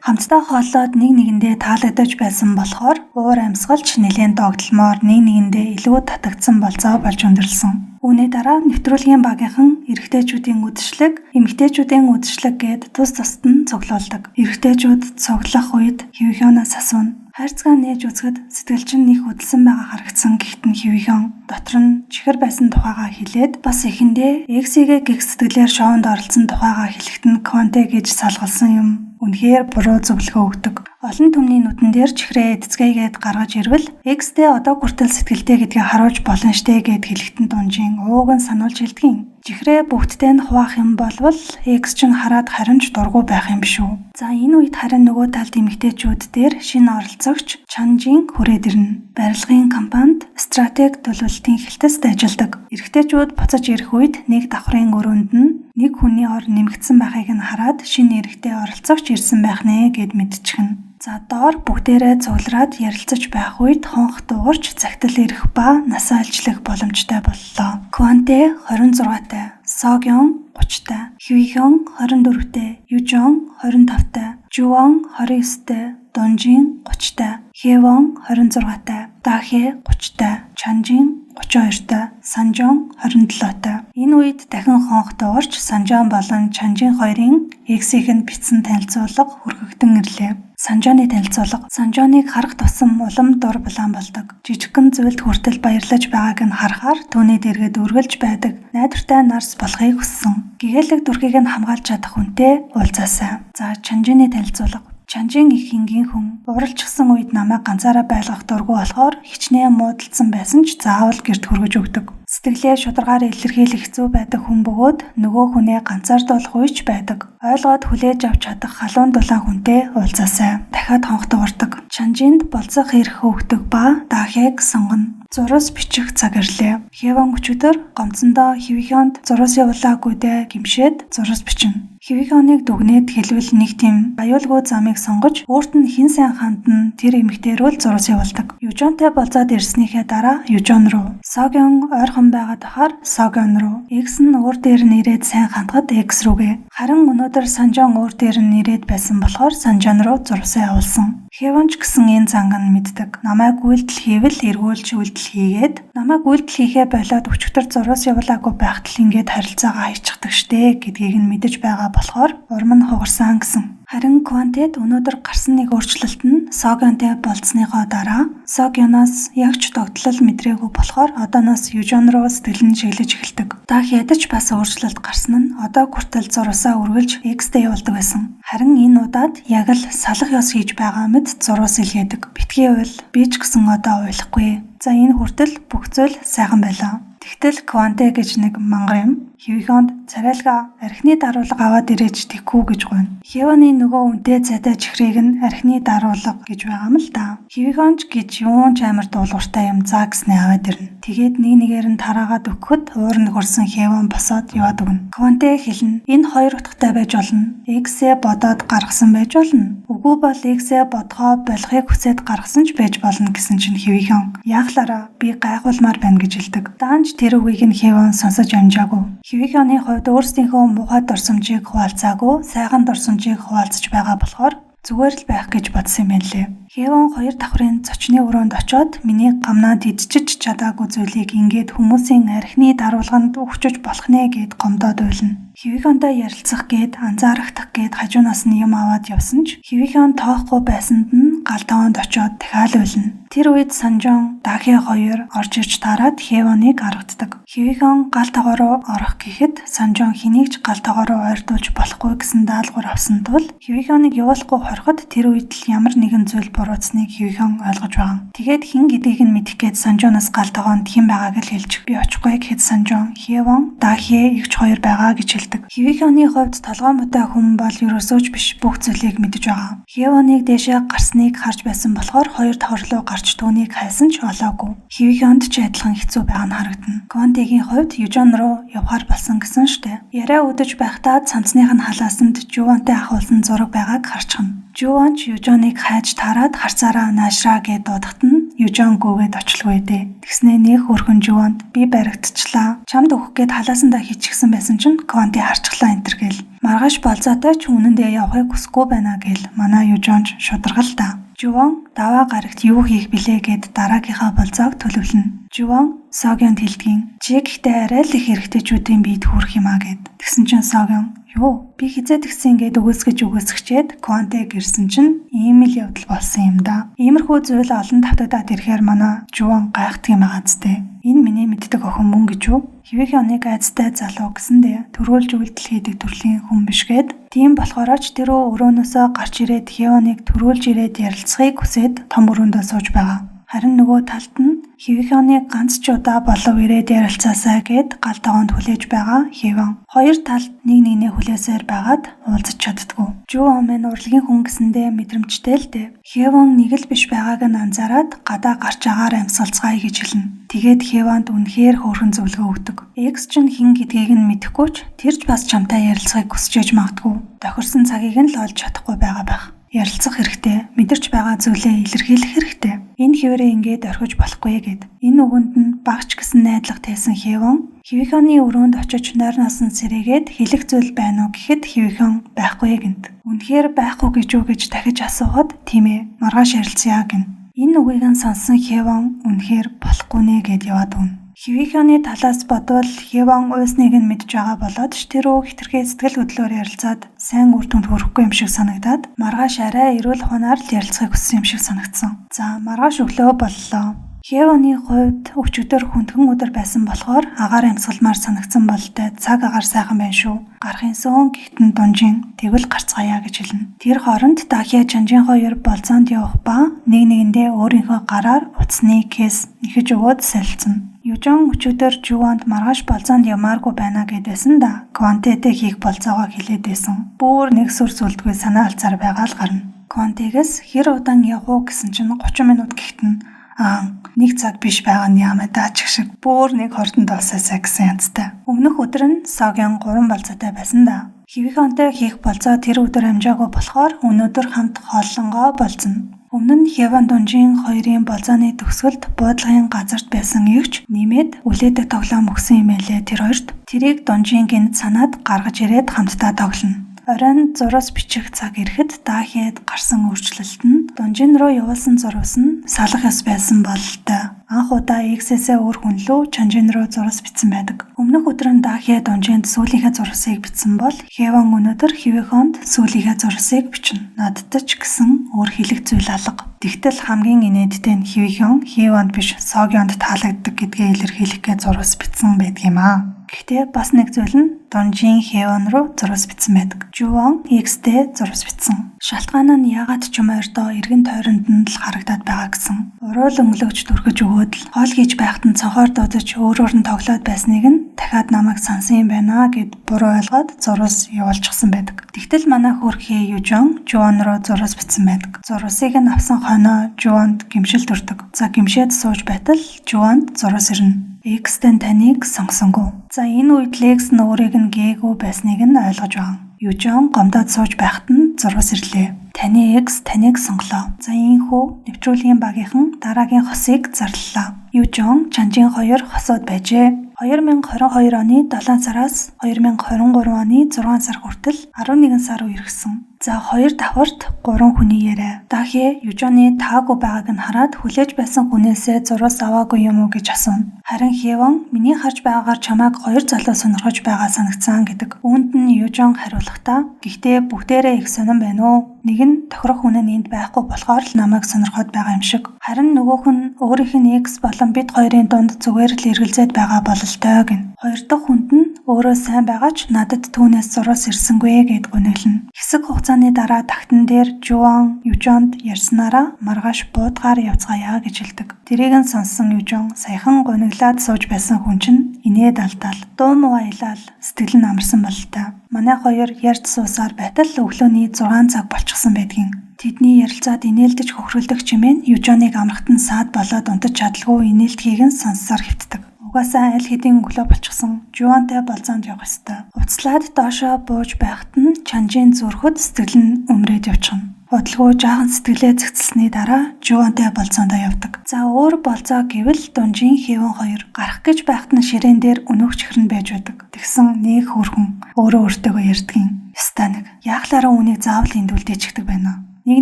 хамтдаа хооллоод нэг нэгэндээ таалагдаж байсан болохоор уур амьсгалч нэлээн догдолмоор нэг нэгэндээ илүү татагдсан болцоо болж өндөрлсөн. Үүний дараа нэвтрүүлгийн багийнхан эрэгтэйчүүдийн үдшилэг, эмэгтэйчүүдийн үдшилэг гээд тус тусад нь цуглуулдаг. Эрэгтэйчүүд цуглах үед Хивхёноос асууна. Хайрцгаа нээж үзэхэд сэтгэл чинь нэг хөдөлсөн байгаа харагдсан гэхдээ нь Хивхён дотор нь чихэр байсан тухайгаа хэлээд бас эхэндээ Эксигээ гих сэтгэлээр шоунд оролцсон тухайгаа хэлэхэд нь Кванте гэж салгалсан юм үнэхээр буруу зөвлөгөө өгдөг. Олон түмний нүдэн дээр чихрээ эцгээгээд гаргаж ирвэл Экстэй одоо хүртэл сэтгэлтэй гэдгийг харуулж болно штэ гэд хэлэхэд нь Дунжин ууг нь сануулж хэлдэг. Чихрээ бүгдтэй нь хуваах юм болвол Экс чинь хараад харин ч дургүй байх юм биш үү? За энэ үед харин нөгөө талд эмэгтэйчүүд дээр шинэ оролцогч Чанжин хүрээд ирнэ. Барилгын компанид стратеги төлөвлөлтийн хэлтэст ажилладаг. Эрэгтэйчүүд буцаж ирэх үед нэг давхрын өрөөнд нь нэг хүний ор нэмэгдсэн байхыг нь хараад шинэ эрэгтэй оролцогч ирсэн байх нэ гэд мэдчихнэ. За доор бүгдээрээ цуглараад ярилцаж байх үед хонх дуугарч загтал ирэх ба насаа илчлэх боломжтой боллоо. Кванте 26-тай, Согён 30-тай, Хвихон 24-тэй, Южон 25-тай, Жувон 29-тэй, Дунжин 30-тай, Хэвон 26-тай, Дахе 30-тай, Чанжин 32-тай, Санжон 27-тай. Энэ үед дахин хонх дуугарч Санжон болон Чанжин хоёрын эксийнх нь бичсэн танилцуулга хүргэгдэн ирлээ. Санжоны танилцуулга. Санжоныг харах тусам улам дур булаан болдог. Жижигхэн зүйлд хүртэл баярлаж байгааг нь харахаар түүний дэргэд үргэлж байдаг найдвартай нарс болохыг хүссэн. Гэгээлэг дүрхийг нь хамгаалж чадах хүнтэй уулзаасай. За Чанжины танилцуулга. Чанжин их энгийн хүн. Уралчихсан үед намайг ганцаараа байлгах дургүй болохоор хичнээн муудалцсан байсан ч заавал гэрт хүргэж өгдөг. Сэтгэлээ шударгаар илэрхийлэх хэцүү байдаг хүн бөгөөд нөгөө хүнээ ганцаардуулах үеч байдаг. Ойлгоод хүлээж авч чадах халуун дулаан хүнтэй уулзаасай. Дахиад хонх дуугардаг. Чанжинд болцох эрх өгдөг ба Дахег сонгоно. Зурус бичих цаг ирлээ. Хэван өчигдөр гомцондоо Хивхёнд зурус явуулаагүй дээ гимшээд зурус бичнэ. Хивхёныг дүгнээд хэлбэл нэг тийм аюулгүй замыг сонгож өөрт нь хэн сайн хандна тэр эмэгтэй рүү л зурус явуулдаг. Южонтой болцоод ирснийхээ дараа Южон руу. Согён ойрхон байгаад бахаар Согён руу. Экс нь өөр дээр нь ирээд сайн хандхад Экс рүүгээ. Харин өнөөдөр Санжон өөр дээр нь ирээд байсан болохоор Санжон руу зурусаа явуулсан. Хэван ч гэсэн энэ занг нь мэддэг. Намайг үйлдэл хийвэл эргүүлж үйлдэл хийгээд намайг үйлдэл хийхээ болоод өчигдөр зурус явуулаагүй байхад л ингээд харилцаагаа хайчихдаг штэ гэдгийг нь мэдэж байгаа болохоор урам нь хугарсан гэсэн. Харин Квантэд өнөөдөр гарсан нэг өөрчлөлт нь Согёнтэй болцсныхоо дараа Согёноос яг ч догтлол мэдрээгүй болохоор одооноос Южон руу сэтгэл нь шиглэж эхэлдэг. Дах ядаж бас өөрчлөлт гарсан нь одоо хүртэл зурусаа үргэлж X-тэй явуулдаг байсан. Харин энэ удаад яг л салах ёс хийж байгаа мэт зурус илгээдэг. Битгий уйл, би ч гэсэн одоо уйлахгүй. За энэ хүртэл бүх зүйл сайхан байлаа. Тэгтэл Кванте гэж нэг мангар юм Хивхёнд царайлгаа архины даруулга аваад ирээч тэгхүү гэж гуйна. Хеваны нөгөө үнтэй цайтай чихрийг нь архины даруулга гэж байгаа юм л да. Хивхёнч гэж юун ч амар дуулууртай юм заа гэснээ аваад ирнэ. Тэгээд нэг нэгээр нь тараагаад өгөхөд уур нь хөрсөн Хеван босоод яваад өгнө. Кванте хэлнэ. Энэ хоёр утгатай байж болно. Эксээ бодоод гаргасан байж болно. Үгүй бол Эксээ бодгоо болохыг хүсээд гаргасан ч байж болно гэсэн чинь Хивхён яахлаараа би гайхуулмаар байна гэж хэлдэг. Даанч тэр үгийг нь Хеван сонсож амжаагүй. Хивхёны хувьд өөрсдийнхөө муухай дурсамжийг хуваалцаагүй, сайхан дурсамжийг хуваалцаж байгаа болохоор зүгээр л байх гэж бодсон юм байна лээ. Хеван хоёр давхрын зочны өрөөнд очоод миний гамнаад идчихэж чадаагүй зүйлийг ингээд хүмүүсийн архины даруулганд өгчөж болох нэ гэд гомдоод уйлна. Хивхёнтой ярилцах гээд анзаарагдах гээд хажуунаас нь юм аваад явсан ч Хивхён тоохгүй байсанд нь нь гал тогоонд очиод дахиад уйлна. Тэр үед Санжон, Дахе хоёр орж ирж таарад Хевоныг аргаддаг. Хевихон гал тогоо руу орох гэхэд Санжон хэнийг ч гал тогоо руу ойртуулж болохгүй гэсэн даалгавар авсан тул Хевихоныг явуулахгүй хорход тэр үед л ямар нэгэн зүйл буруутсныг Хевихон ойлгож байгаа. Тэгээд хэн гэдгийг нь мэдэх гээд Санжоноос гал тогоонд хэн байгааг л хэлж би очихгүй гэхэд Санжон, Хевон, Дахе эгч хоёр байгаа гэж хэлдэг. Хевихоны хувьд толгой муутай хүн бол ерөөсөө ч биш, бүх зүйлийг мэдэж байгаа. Хевоныг дээшээ гарсныг харж байсан болохоор хоёр давхар руу гарч түүнийг хайсан ч олоогүй. Хевихонд ч адилхан хэцүү байгаа нь харагдана. Квантегийн хувьд Южон руу явхаар болсон гэсэн штэ. Яриа үдэж байхдаа цамцных нь халаасанд Жувантай ахуулсан зураг байгааг харчихна. Жуван ч Южоныг хайж таарад харцаараа наашраа гэд дуудахад нь Южон гүгээд очлгүй дээ. Тэгснээ нэг хөрхөн Жуванд би баригдчихлаа. Чамд өгөх гээд халаасандаа хийчихсэн байсан чинь Кванти харчихлаа энтер гэл. Маргааш болзоотой ч үнэндээ явахыг хүсэхгүй байна гэл манай Южонч шударгал та. Жуван даваа гарагт юу хийх билээ гэд дараагийнхаа болзоог төлөвлөнө. Жуван Согёнд хэлдгийн. Чи гэхдээ арай л их эрэгтэйчүүдийн биед хүрэх юм а гэд. Тэгсэн чинь Согён юу би хизээ тэгсэн ингээд өгөөсгөж өгөөсгчээд Квантег ирсэн чинь ийм л явдал болсон юм да. Иймэрхүү зүйл олон тавтагдаад ирэхээр манай Жуван гайхдаг юм байгаа зү. Энэ миний мэддэг охин мөн гэж үү? Хэвийн оныг айцтай залуу гэсэндээ төрүүлж үйлдэл хийдэг төрлийн хүн биш гээд тийм болохоор ч тэр өрөөнөөсөө гарч ирээд Хевоныг төрүүлж ирээд ярилцахыг хүсээд том өрөөндөө сууж байгаа. Харин нөгөө талд нь Хэвийнхоныг ганц ч удаа болов ирээд ярилцаасаа гэд гал тогоонд хүлээж байгаа Хевон. Хоёр талд нэг нэгнээ хүлээсээр байгаад уулзах чаддаггүй. Жуван минь урлагийн хүн гэсэндээ мэдрэмжтэй л дээ. Хевон нэг л биш байгааг нь анзаараад гадаа гарч агаар амьсгалцгаая гэж хэлнэ. Тэгээд Хевонд үнэхээр хөөрхөн зөвлөгөө өгдөг. Экс чинь хэн гэдгийг нь мэдэхгүй ч тэр ч бас чамтай ярилцахыг хүсэж ээж магадгүй. Тохирсон цагийг нь л олж чадахгүй байгаа байх. Ярилцах хэрэгтэй, мэдэрч байгаа зүйлээ илэрхийлэх хэрэгтэй. Энэ хэвээрээ ингээд орхиж болохгүй гэд. Энэ үгэнд нь багч гэсэн найдлага тавьсан Хевон Хэвийнхоны өрөөнд очиж нойрноос нь сэрээгээд хэлэх зүйл байна уу гэхэд Хэвихон байхгүй гэнт. Үнэхээр байхгүй гэж үү гэж дахиж асуухад тийм ээ, маргааш ярилцъя гэнэ. Энэ үгийг нь сонссон Хевон үнэхээр болохгүй нэ гэд яваад өгнө. Хэвийнхоны талаас бодвол Хевон уйсныг нь мэдж байгаа болоод ч тэр үү хитрхээ сэтгэл хөдлөлөөр ярилцаад сайн үр дүнд хүрэхгүй юм шиг санагдаад маргааш арай эрүүл ухаанаар л ярилцахыг хүссэн юм шиг санагдсан. За маргааш өглөө боллоо. Хевоны хувьд өчигдөр хүндхэн өдөр байсан болохоор агаар амьсгалмаар санагдсан бололтой цаг агаар сайхан байна шүү. Гарахын сөн гихтэн дунжин тэгвэл гарцгаая гэж хэлнэ. Тэр хооронд Дахиа Чанжин хоёр болзоонд явах ба нэг нэгэндээ өөрийнхөө гараар утасны кейс нэхэж өгөөд солилцоно. Южон өчигдөр Жуванд маргааш болзоонд ямааргүй байна гэд байсан да. Квантетэй хийх болзоогоо хэлээд байсан. Бүр нэг сүр сүлдгүй санаа алцаар байгаа л гарна. Квантегээс хэр удаан явах уу гэсэн чинь 30 минут гихтэн аа нэг цаг биш байгаа нь яамаа даачих шиг бүр нэг хордон дуусаасаа гэсэн янзтай. Өмнөх өдөр нь Согён 3 болзоотой байсан да. Хэвийнхонтой хийх болзоо тэр өдөр амжаагүй болохоор өнөөдөр хамт хооллонгоо болзоно. Өмнө нь Хеван Дунжин хоёрын болзооны төгсгөлд буудлын газарт байсан эгч нэмээд үлээдэг тоглоом өгсөн юм байлээ тэр хоёрт. Тэрийг Дунжин гинт санаад гаргаж ирээд хамтдаа тоглоно. Оройн зурус бичих цаг ирэхэд Дахиад гарсан өөрчлөлт нь Дунжин руу явуулсан зурус нь салах ёс байсан бололтой. Анх удаа X-ээсээ өөр хүн лүү Чанжин руу зурус бичсэн байдаг. Өмнөх өдөр нь Дахиа Дунжинд сүүлийнхээ зурусыг бичсэн бол Хеван өнөөдөр Хэвийнхонд сүүлийнхээ зурусыг бичнэ. Надад ч гэсэн өөр хэлэх зүйл алга. Тэгтэл хамгийн инээдтэй нь Хэвихон Хевонд биш Согёнд таалагддаг гэдгээ илэрхийлэх гээд зурус бичсэн байдгиймаа. Гэхдээ бас нэг зүйл нь Дунжин Хевон руу зурус бичсэн байдаг. Жувон X-тэй зурус бичсэн. Шалтгаан нь яагаад ч юм ойрдоо эргэн тойронд нь л харагдаад байгаа гэсэн. Уруул өнгөлөгч түрхэж өгөөд л хоол хийж байхад нь цонхоор дуудаж өөрөөр нь тоглоод байсныг нь дахиад намайг сансан юм байна гэд буруу ойлгоод зурус явуулчихсан байдаг. Тэгтэл манай хөрхий Южон Жувон руу зурус бичсэн байдаг. Зурусыг нь авсан хойноо Жувонд гимшил төрдөг. За гимшээд сууж байтал Жувонд зурус ирнэ. X-тэн таныг сонгосонгүй. За энэ үед Лекс нь өөрийг нь гээгүй байсныг нь ойлгож байгаа. Южон гомдоод сууж байхад нь зурус ирлээ. Таны X таныг сонголоо. За ийхүү нэвтрүүлгийн багийнхан дараагийн хосыг зарлалаа. Южон Чанжин хоёр хосууд байжээ. 2022 оны 7 сараас 2023 оны 6 сар хүртэл 11 сар үерхсэн. За хоёр давхарт 3 хүний яриа. Дахи Южоны таагүй байгааг нь хараад хүлээж байсан хүнээсээ зурус аваагүй юм уу гэж асууна. Харин Хевон миний харж байгаагаар чамайг хоёр залуу сонирхож байгаа санагцсан гэдэг. Үүнд нь Южон хариулахдаа гэхдээ бүгдээрээ их сонин байна уу? Нэг нь тохирох хүн нь энд байхгүй болохоор л намайг сонирхоод байгаа юм шиг. Харин нөгөөх нь өөрийнх нь экс болон бид хоёрын дунд зүгээр л эргэлзээд байгаа бололтой гэнэ. Хоёр дахь хүнд нь өөрөө сайн байгаа ч надад түүнээс зураас ирсэнгүй гэд гуниглана. Хэсэг хугацааны дараа тагтан дээр Жуан Южонд ярьснараа маргааш буудгаар явцгаая гэж хэлдэг. Тэрийг нь сонссон Южон саяхан гуниглаад сууж байсан хүн чинь инээд алдаал. Дуу муу аялал сэтгэл нь амарсан бололтой. Манай хоёр ярьж суусаар байтал өглөөний 6 цаг болчихсон байдгийн. Тэдний ярилцаад инээлдэж хөхрөлдөх чимээ нь Южоныг амрахт нь саад болоод унтаж чадалгүй инээлтгийг нь сонссоор хэвтдэг. Угаасаа аль хэдийн өглөө болчихсон. Жуантай болзоонд явах ёстой. Уцлаад доошоо бууж байхад нь Чанжийн зүрхэд сэтгэл нь өмрөөд явчихна. Удалгүй жаахан сэтгэлээ зэгцэлсний дараа Жуантай болзоондоо явдаг. За өөр болзоо гэвэл Дунжин Хэвэн хоёр гарах гэж байхад нь ширээн дээр өнөөх чихэр нь байж байдаг. Тэгсэн нэг хөрхөн өөрөө өөртөөгөө ярьдгийн. Ёстой нэг. Яахлаараа үүнийг заавал энд үлдээчихдэг байна. Нэг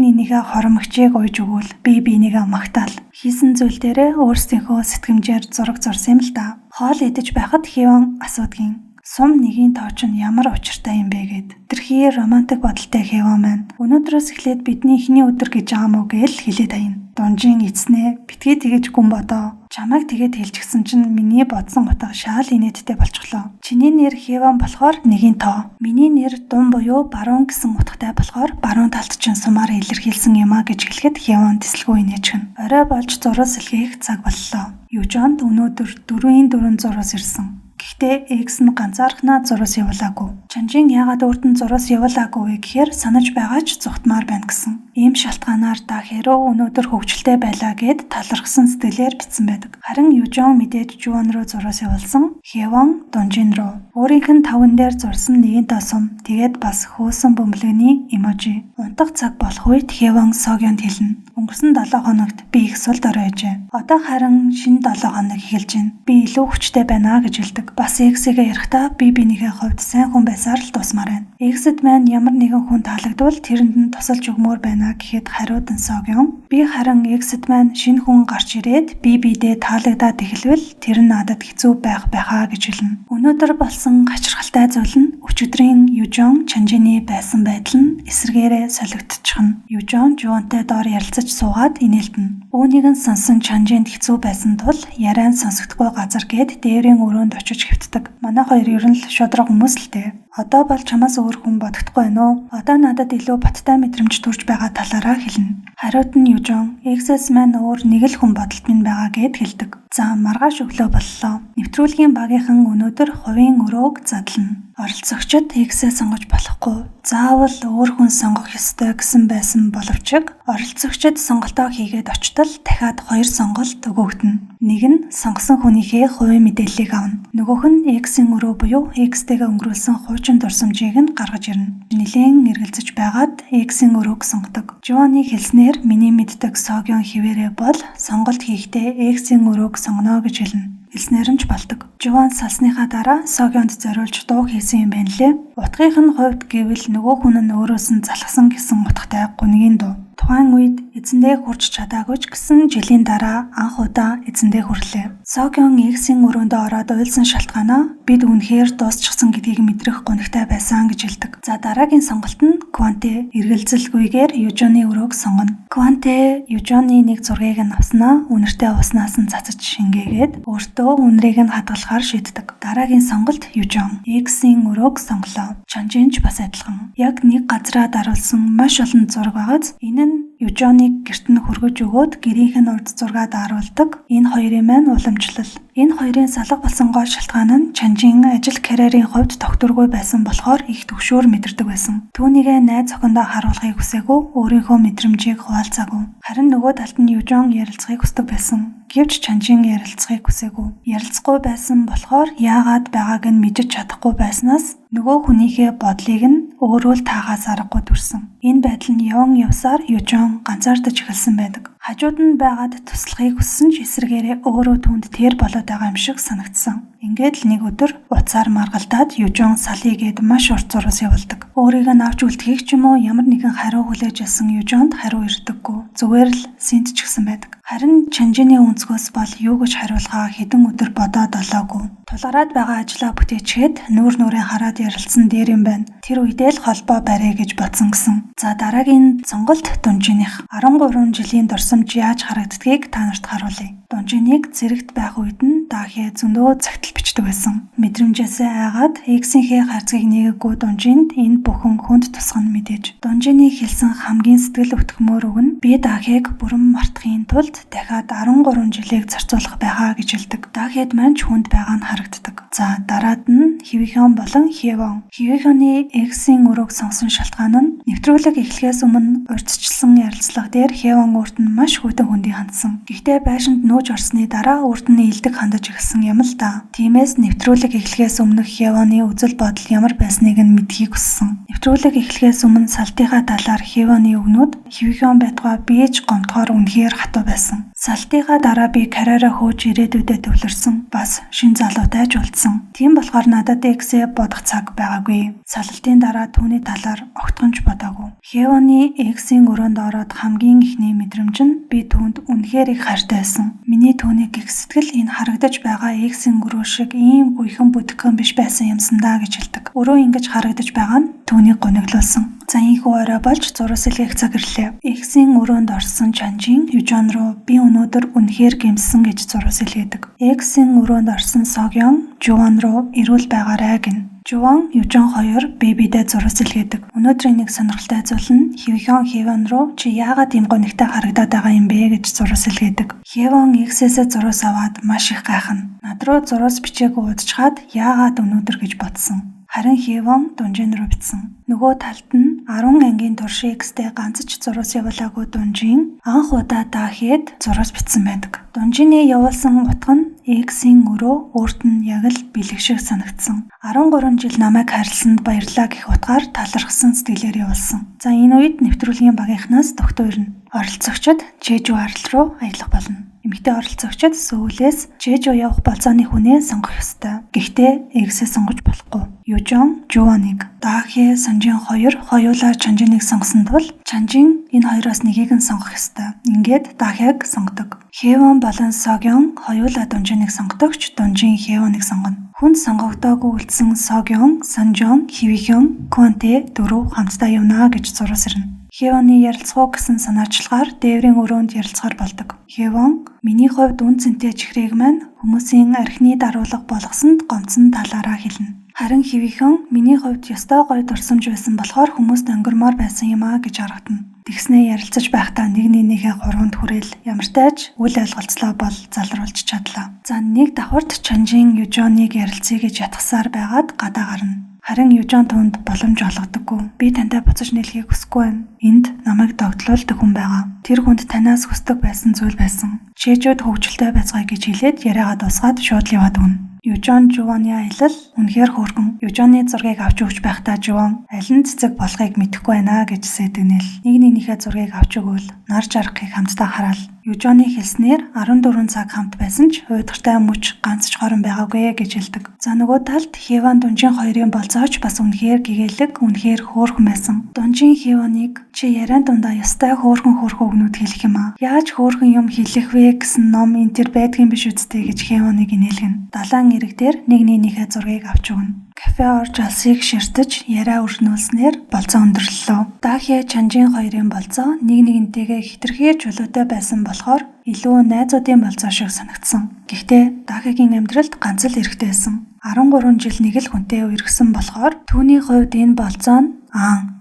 нэгнийхээ хоромгчийг уйж өгвөл бие биенийгээ магтаал. Хийсэн зүйл дээрээ өөрсдийнхөө сэтгэмжээр зураг зурсан юм л да. Хоол идэж байхад Хэвэн асуудгийн. Сум нэгийн тоо чинь ямар учиртай юм бэ гэд. Тэрхий романтик бодолтой Хэвэн маань. Өнөөдрөөс эхлээд бидний эхний өдөр гэж байгаа мó гээл хэлээд аяна. Дунжин эцнээ битгий тэгэж гүн бодоо. Чамайг тэгээд хэлчихсэн чинь миний бодсон утга шаал инээдтэй болчихлоо. Чиний нэр Хэвэн болохоор нэгийн тоо. Миний нэр Дун буюу баруун гэсэн утгатай болохоор баруун талд чинь сумаар илэрхийлсэн юм а гэж хэлэхэд Хэвэн тэсэлгүй инээчихнэ. Орой болж зурус сэлгээх цаг боллоо. Южонд өнөөдөр 4-ийн 4 зурус ирсэн. Гэхдээ экс нь ганцаархнаа зурус явуулаагүй. Чанжин яагаад өөрт нь зурус явуулаагүй вэ гэхээр санаж байгаа ч зүхтмаар байна гэсэн. Ийм шалтгаанаар та хэрөө өнөөдөр хөвгчлээ байлаа гэд талархсан сэтгэлээр бичсэн байдаг. Харин Южон мэдээж Жуан руу зурус явуулсан. Хэвон Дунжин руу. Өөрийнх нь таван дээр зурсан нэгэн тоо сум. Тэгээд бас хөөсөн бөмбөлгөний эможи. Унтах цаг болох үед Хэвон Согёнд хэлнэ. Өнгөрсөн 7 хоногт би их сул дорой байжээ. Одоо харин шинэ 7 хоног эхэлж байна. Би илүү хүчтэй байна гэж хэлдэг. Бас эксэгээ ярихдаа би биенийхээ хувьд сайн хүн байсаар л дуусмаар байна. Эксэд маань ямар нэгэн хүн таалагдвал тэрэнд нь тусалж өгмөр байна гэхэд хариуд нь Согён. Би харин эксэд маань шинэ хүн гарч ирээд би бидээ таалагдаад эхэлвэл тэр нь надад хэцүү байх байхаа гэж хэлнэ. Өнөөдөр болсон гачирхалтай зүйл нь өчигдрийн Южон Чанжины байсан байдал нь эсрэгээрээ солигдчихно. Южон Жуантай доор ярилцаж суугаад инээлтэнэ. Үүнийг нь сонсон Чанжинд хэцүү байсан тул яриан сонсогдохгүй газар гээд дээврийн өрөөнд очиж хэвтдэг. Манай хоёр ер нь л шудраг хүмүүс л дээ. Одоо бол чамаас өөр хүн бодогдохгүй байна уу? Одоо надад илүү баттай мэдрэмж төрж байгаа талаараа хэлнэ. Хариуд нь Южон, эксэс маань өөр нэг л хүн бодолд минь байгаа гэд хэлдэг. За маргааш өглөө боллоо. Нэвтрүүлгийн багийнхан өнөөдөр хувийн өрөөг задлана. Оролцогчид эксээ сонгож болохгүй. Заавал өөр хүн сонгох ёстой гэсэн байсан боловч оролцогчид сонголтоо хийгээд очтол дахиад 2 сонголт өгөгдөнө. Нэг нь сонгосон хүнийхээ хувийн мэдээллийг авна. Нөгөөх нь эксийн өрөө буюу экстэйгээ өнгөрүүлсэн хуучин дурсамжийг нь гаргаж ирнэ. Нилээн эргэлзэж байгаад эксийн өрөөг сонгодог. Жуаны хэлснээр миний мэддэг Согён хിവэрэ бол сонголт хийхдээ эксийн өрөөг сонгоно гэж хэлнэ. Хэлснээр нь ч болдог. Жуан салсныхаа дараа Согёнд зориулж дуу хийсэн юм байна лээ. Утгынх нь хувьд гэвэл нөгөө хүн нь өөрөөс нь залхсан гэсэн утгатай гүнгийн дуу. Тухайн үед эзэндээ хүрч чадаагүй ч гэсэн жилийн дараа анх удаа эзэндээ хүрлээ. Согён эксийн өрөөндөө ороод уйлсан шалтгаанаа бид үнэхээр дуусчихсан гэдгийг мэдрэх гунигтай байсан гэж хэлдэг. За дараагийн сонголт нь Кванте эргэлзэлгүйгээр Южоны өрөөг сонгоно. Кванте Южоны нэг зургийг нь авснаа үнэртэй уснаас нь цацаж шингээгээд өөртөө үнрийг нь хадгалахаар шийддэг. Дараагийн сонголт Южон эксийн өрөөг сонголоо. Чанжин ч бас адилхан. Яг нэг газраа даруулсан маш олон зураг байгааз энэ нь Южоныг гэрт нь хөргөж өгөөд гэрийнх нь урд зургаа даруулдаг. Энэ хоёрын маань уламжлал. Энэ хоёрын салга болсон гол шалтгаан нь Чанжин ажил карьерийн хувьд тогтворгүй байсан болохоор их түгшүүр мэдэрдэг байсан. Түүнийгээ найз охиндоо харуулахыг хүсээгүй, өөрийнхөө мэдрэмжийг хуваалцаагүй. Харин нөгөө талд нь Южон ярилцахыг хүсдэг байсан. Гэвч Чанжин ярилцахыг хүсээгүй. Ярилцахгүй байсан болохоор яагаад байгааг нь мэдэж чадахгүй байснаас нөгөө хүнийхээ бодлыг нь өөрөө л таахаас аргагүй төрсөн. Энэ байдал нь яван явсаар Южон ганцаардаж эхэлсэн байдаг. Хажууд нь байгаад туслахыг хүссэн ч эсрэгээрээ өөрөө түүнд тэр болоод байгаа юм шиг санагдсан. Ингээд л нэг өдөр утсаар маргалдаад Южон салъя гэд маш урт зурвас явуулдаг. Өөрийг нь авч үлдэхийг ч юм уу ямар нэгэн хариу хүлээж байсан Южонд хариу ирдэггүй. Зүгээр л сэнт ч гэсэн байдаг. Харин Чанжины өнцгөөс бол юу гэж хариулахаа хэдэн өдөр бодоод олоогүй. Тулгараад байгаа ажлаа бүтээчихэд нүүр нүрээ хараад ярилцсан дээр юм байна. Тэр үедээ л холбоо барья гэж бодсон гэсэн. За дараагийн сонголт Дунжиных. 13 жилийн дурсамж яаж харагддгийг та нарт харуулъя. Дунжиныг зэрэгт байх үед нь Дахе зөндөө цагтл бичдэг байсан. Мэдрэмжээсээ айгаад X-ийнхээ харцгийг нээгээгүй Дунжинд энэ бүхэн хүнд тусгана мэдээж. Дунжины хэлсэн хамгийн сэтгэл өвтгөмөр үг нь би Дахег бүрэн мартахын тулд дахиад 13 жилийг зарцуулах байхаа гэж хэлдэг. Дахед маань ч хүнд байгаа нь харагддаг. За дараад нь Хивихон болон Хевон. Хивихоны X-ийн өрөөг сонгосон шалтгаан нь нэвтрүүлэг эхлэхээс өмнө урьдчилсан ярилцлага дээр Хевон өөрт нь маш хүйтэн хүндий хандсан. Гэхдээ байшинд нүүж орсны дараа өөрт нь илдэг хандаж эхэлсэн юм л да. Тиймээс нэвтрүүлэг эхлэхээс өмнөх Хевоны үзэл бодол ямар байсныг нь мэдэхийг хүссэн. Нэвтрүүлэг эхлэхээс өмнө салтынхаа талаар Хевоны үгнүүд Хивихон байтугай бийж гомдохоор үнэхээр хатуу байсан. Салтынхаа дараа би карьераа хөөж ирээдүйдээ төвлөрсөн. Бас шин залуутай ч уулзсан. Тийм болохоор надад X-ээ бодох цаг байгаагүй. Салалтын дараа түүний талаар огтхон ч бодоогүй. Хевоны X-ийн өрөөнд ороод хамгийн эхний мэдрэмж нь би түүнд үнэхээр их хайртай байсан. Миний түүнийг гих сэтгэл энэ харагдаж байгаа X-ийн өрөө шиг ийм гүйхэн бүтгэхэн биш байсан юмсан даа гэж хэлдэг. Өрөө ингэж харагдаж байгаа нь түүнийг гониглуулсан. За ийхүү орой болж зурвас илгээх цаг ирлээ. X-ийн өрөөнд орсон Чанжин Южон руу би өнөөдөр үнэхээр гэмссэн гэж зурвас илгээдэг. X-ийн өрөөнд орсон Согён Жуван руу эрүүл байгаарай гэнэ. Жуван, Южон хоёр бэбидээ зурвас илгээдэг. Өнөөдрийн нэг сонирхолтой зүйл нь Хивихон Хевон руу чи яагаад ийм гонигтай харагдаад байгаа юм бэ гэж зурвас илгээдэг. Хевон X-ээсээ зурвас аваад маш их гайхна. Над руу зурвас бичээгүй удажхаад яагаад өнөөдөр гэж бодсон. Харин Хевон Дунжин руу бичсэн. Нөгөө талд нь 10 ангийн турш X-тэй ганц ч зурвас явуулаагүй Дунжин анх удаа Дахед зурвас бичсэн байдаг. Дунжины явуулсан утга нь X-ийн өрөө өөрт нь яг л бэлэг шиг санагдсан. 13 жил намайг хайрласанд баярлалаа гэх утгаар талархсан сэтгэлээр явуулсан. За энэ үед нэвтрүүлгийн багийнхнаас тогтоо ирнэ. Оролцогчид Чежу арал руу аялах болно. Эмэгтэй оролцогчид Сөүлээс Чежу явах болзооны хүнээ сонгох ёстой. Гэхдээ X-ээ сонгож болохгүй. Южон Жуваныг, Дахе Санжин хоёр хоёулаа Чанжиныг сонгосон тул Чанжин энэ хоёроос нэгийг нь сонгох ёстой. Ингээд Дахег сонгодог. Хевон болон Согён хоёулаа Дунжиныг сонгодогч Дунжин Хевоныг сонгоно. Хүнд сонгогдоогүй үлдсэн Согён, Санжон, Хивихон, Кванте дөрөв хамтдаа явна гэж зурвас ирнэ. Хевоны ярилцах уу гэсэн санаачлагаар дээврийн өрөөнд ярилцахаар болдог. Хевон миний хувьд үн цэнтэй чихрийг маань хүмүүсийн архины даруулга болгосонд гомдсон талаараа хэлнэ. Харин Хивихон миний хувьд ёстой гоё дурсамж байсан болохоор хүмүүст өнгөрмөр байсан юм а гэж харагдана. Тэгснээ ярилцаж байхдаа нэг нэгнийхээ хуруунд хүрээл ямартай ч үл ойлголцлоо бол залруулж чадлаа. За нэг давхарт Чанжин Южоныг ярилцъя гэж ятгасаар байгаад гадаа гарна. Харин Южон түнд боломж олгодоггүй. Би тантай буцаж нийлэхийг хүсэхгүй байна. Энд намайг догтлуулдаг хүн байгаа. Тэр хүнд танаас хүсдэг байсан зүйл байсан. Чэжүүд хөгжилтэй байцгаая гэж хэлээд яриагаа дуусгаад шууд л яваад өгнө. Южон Жуваны аялал үнэхээр хөөрхөн. Южоны зургийг авч өгч байхдаа Жуван аль нь цэцэг болохыг мэдэхгүй байна гэж сэтгэнэл. Нэг нэгнийхээ зургийг авч өгвөл нар жаргахыг хамтдаа хараал. Южоны хэлснээр 14 цаг хамт байсан ч уйдгартай мөч ганц ч хорон байгаагүй гэж хэлдэг. За нөгөө талд Хеван Дунжин хоёрын болзооч бас үнэхээр гэгээлэг, үнэхээр хөөрхөн байсан. Дунжин Хеваныг чи яриан дундаа ёстой хөөрхөн хөөрхөн үгнүүд хэлэх юм аа. Яаж хөөрхөн юм хэлэх вэ гэсэн ном энэ төр байдгийн биш үсттэй гэж Хеваныг инээлгэнэ. Далайн эрэг дээр нэг нэгнийхээ зургийг авч өгнө. Кафе орж алсыг ширтэж яриа өрнүүлснээр болзоо өндөрлөлөө. Дахе Чанжин хоёрын болзоо нэг нэгнтэйгээ хэтэрхий чөлөөтэй байсан болохоор илүү найзуудын болзоо шиг санагдсан. Гэхдээ Дахегийн амьдралд ганц л эрэгтэй байсан. 13 жил нэг л хүнтэй үерхсэн болохоор түүний хувьд энэ болзоо нь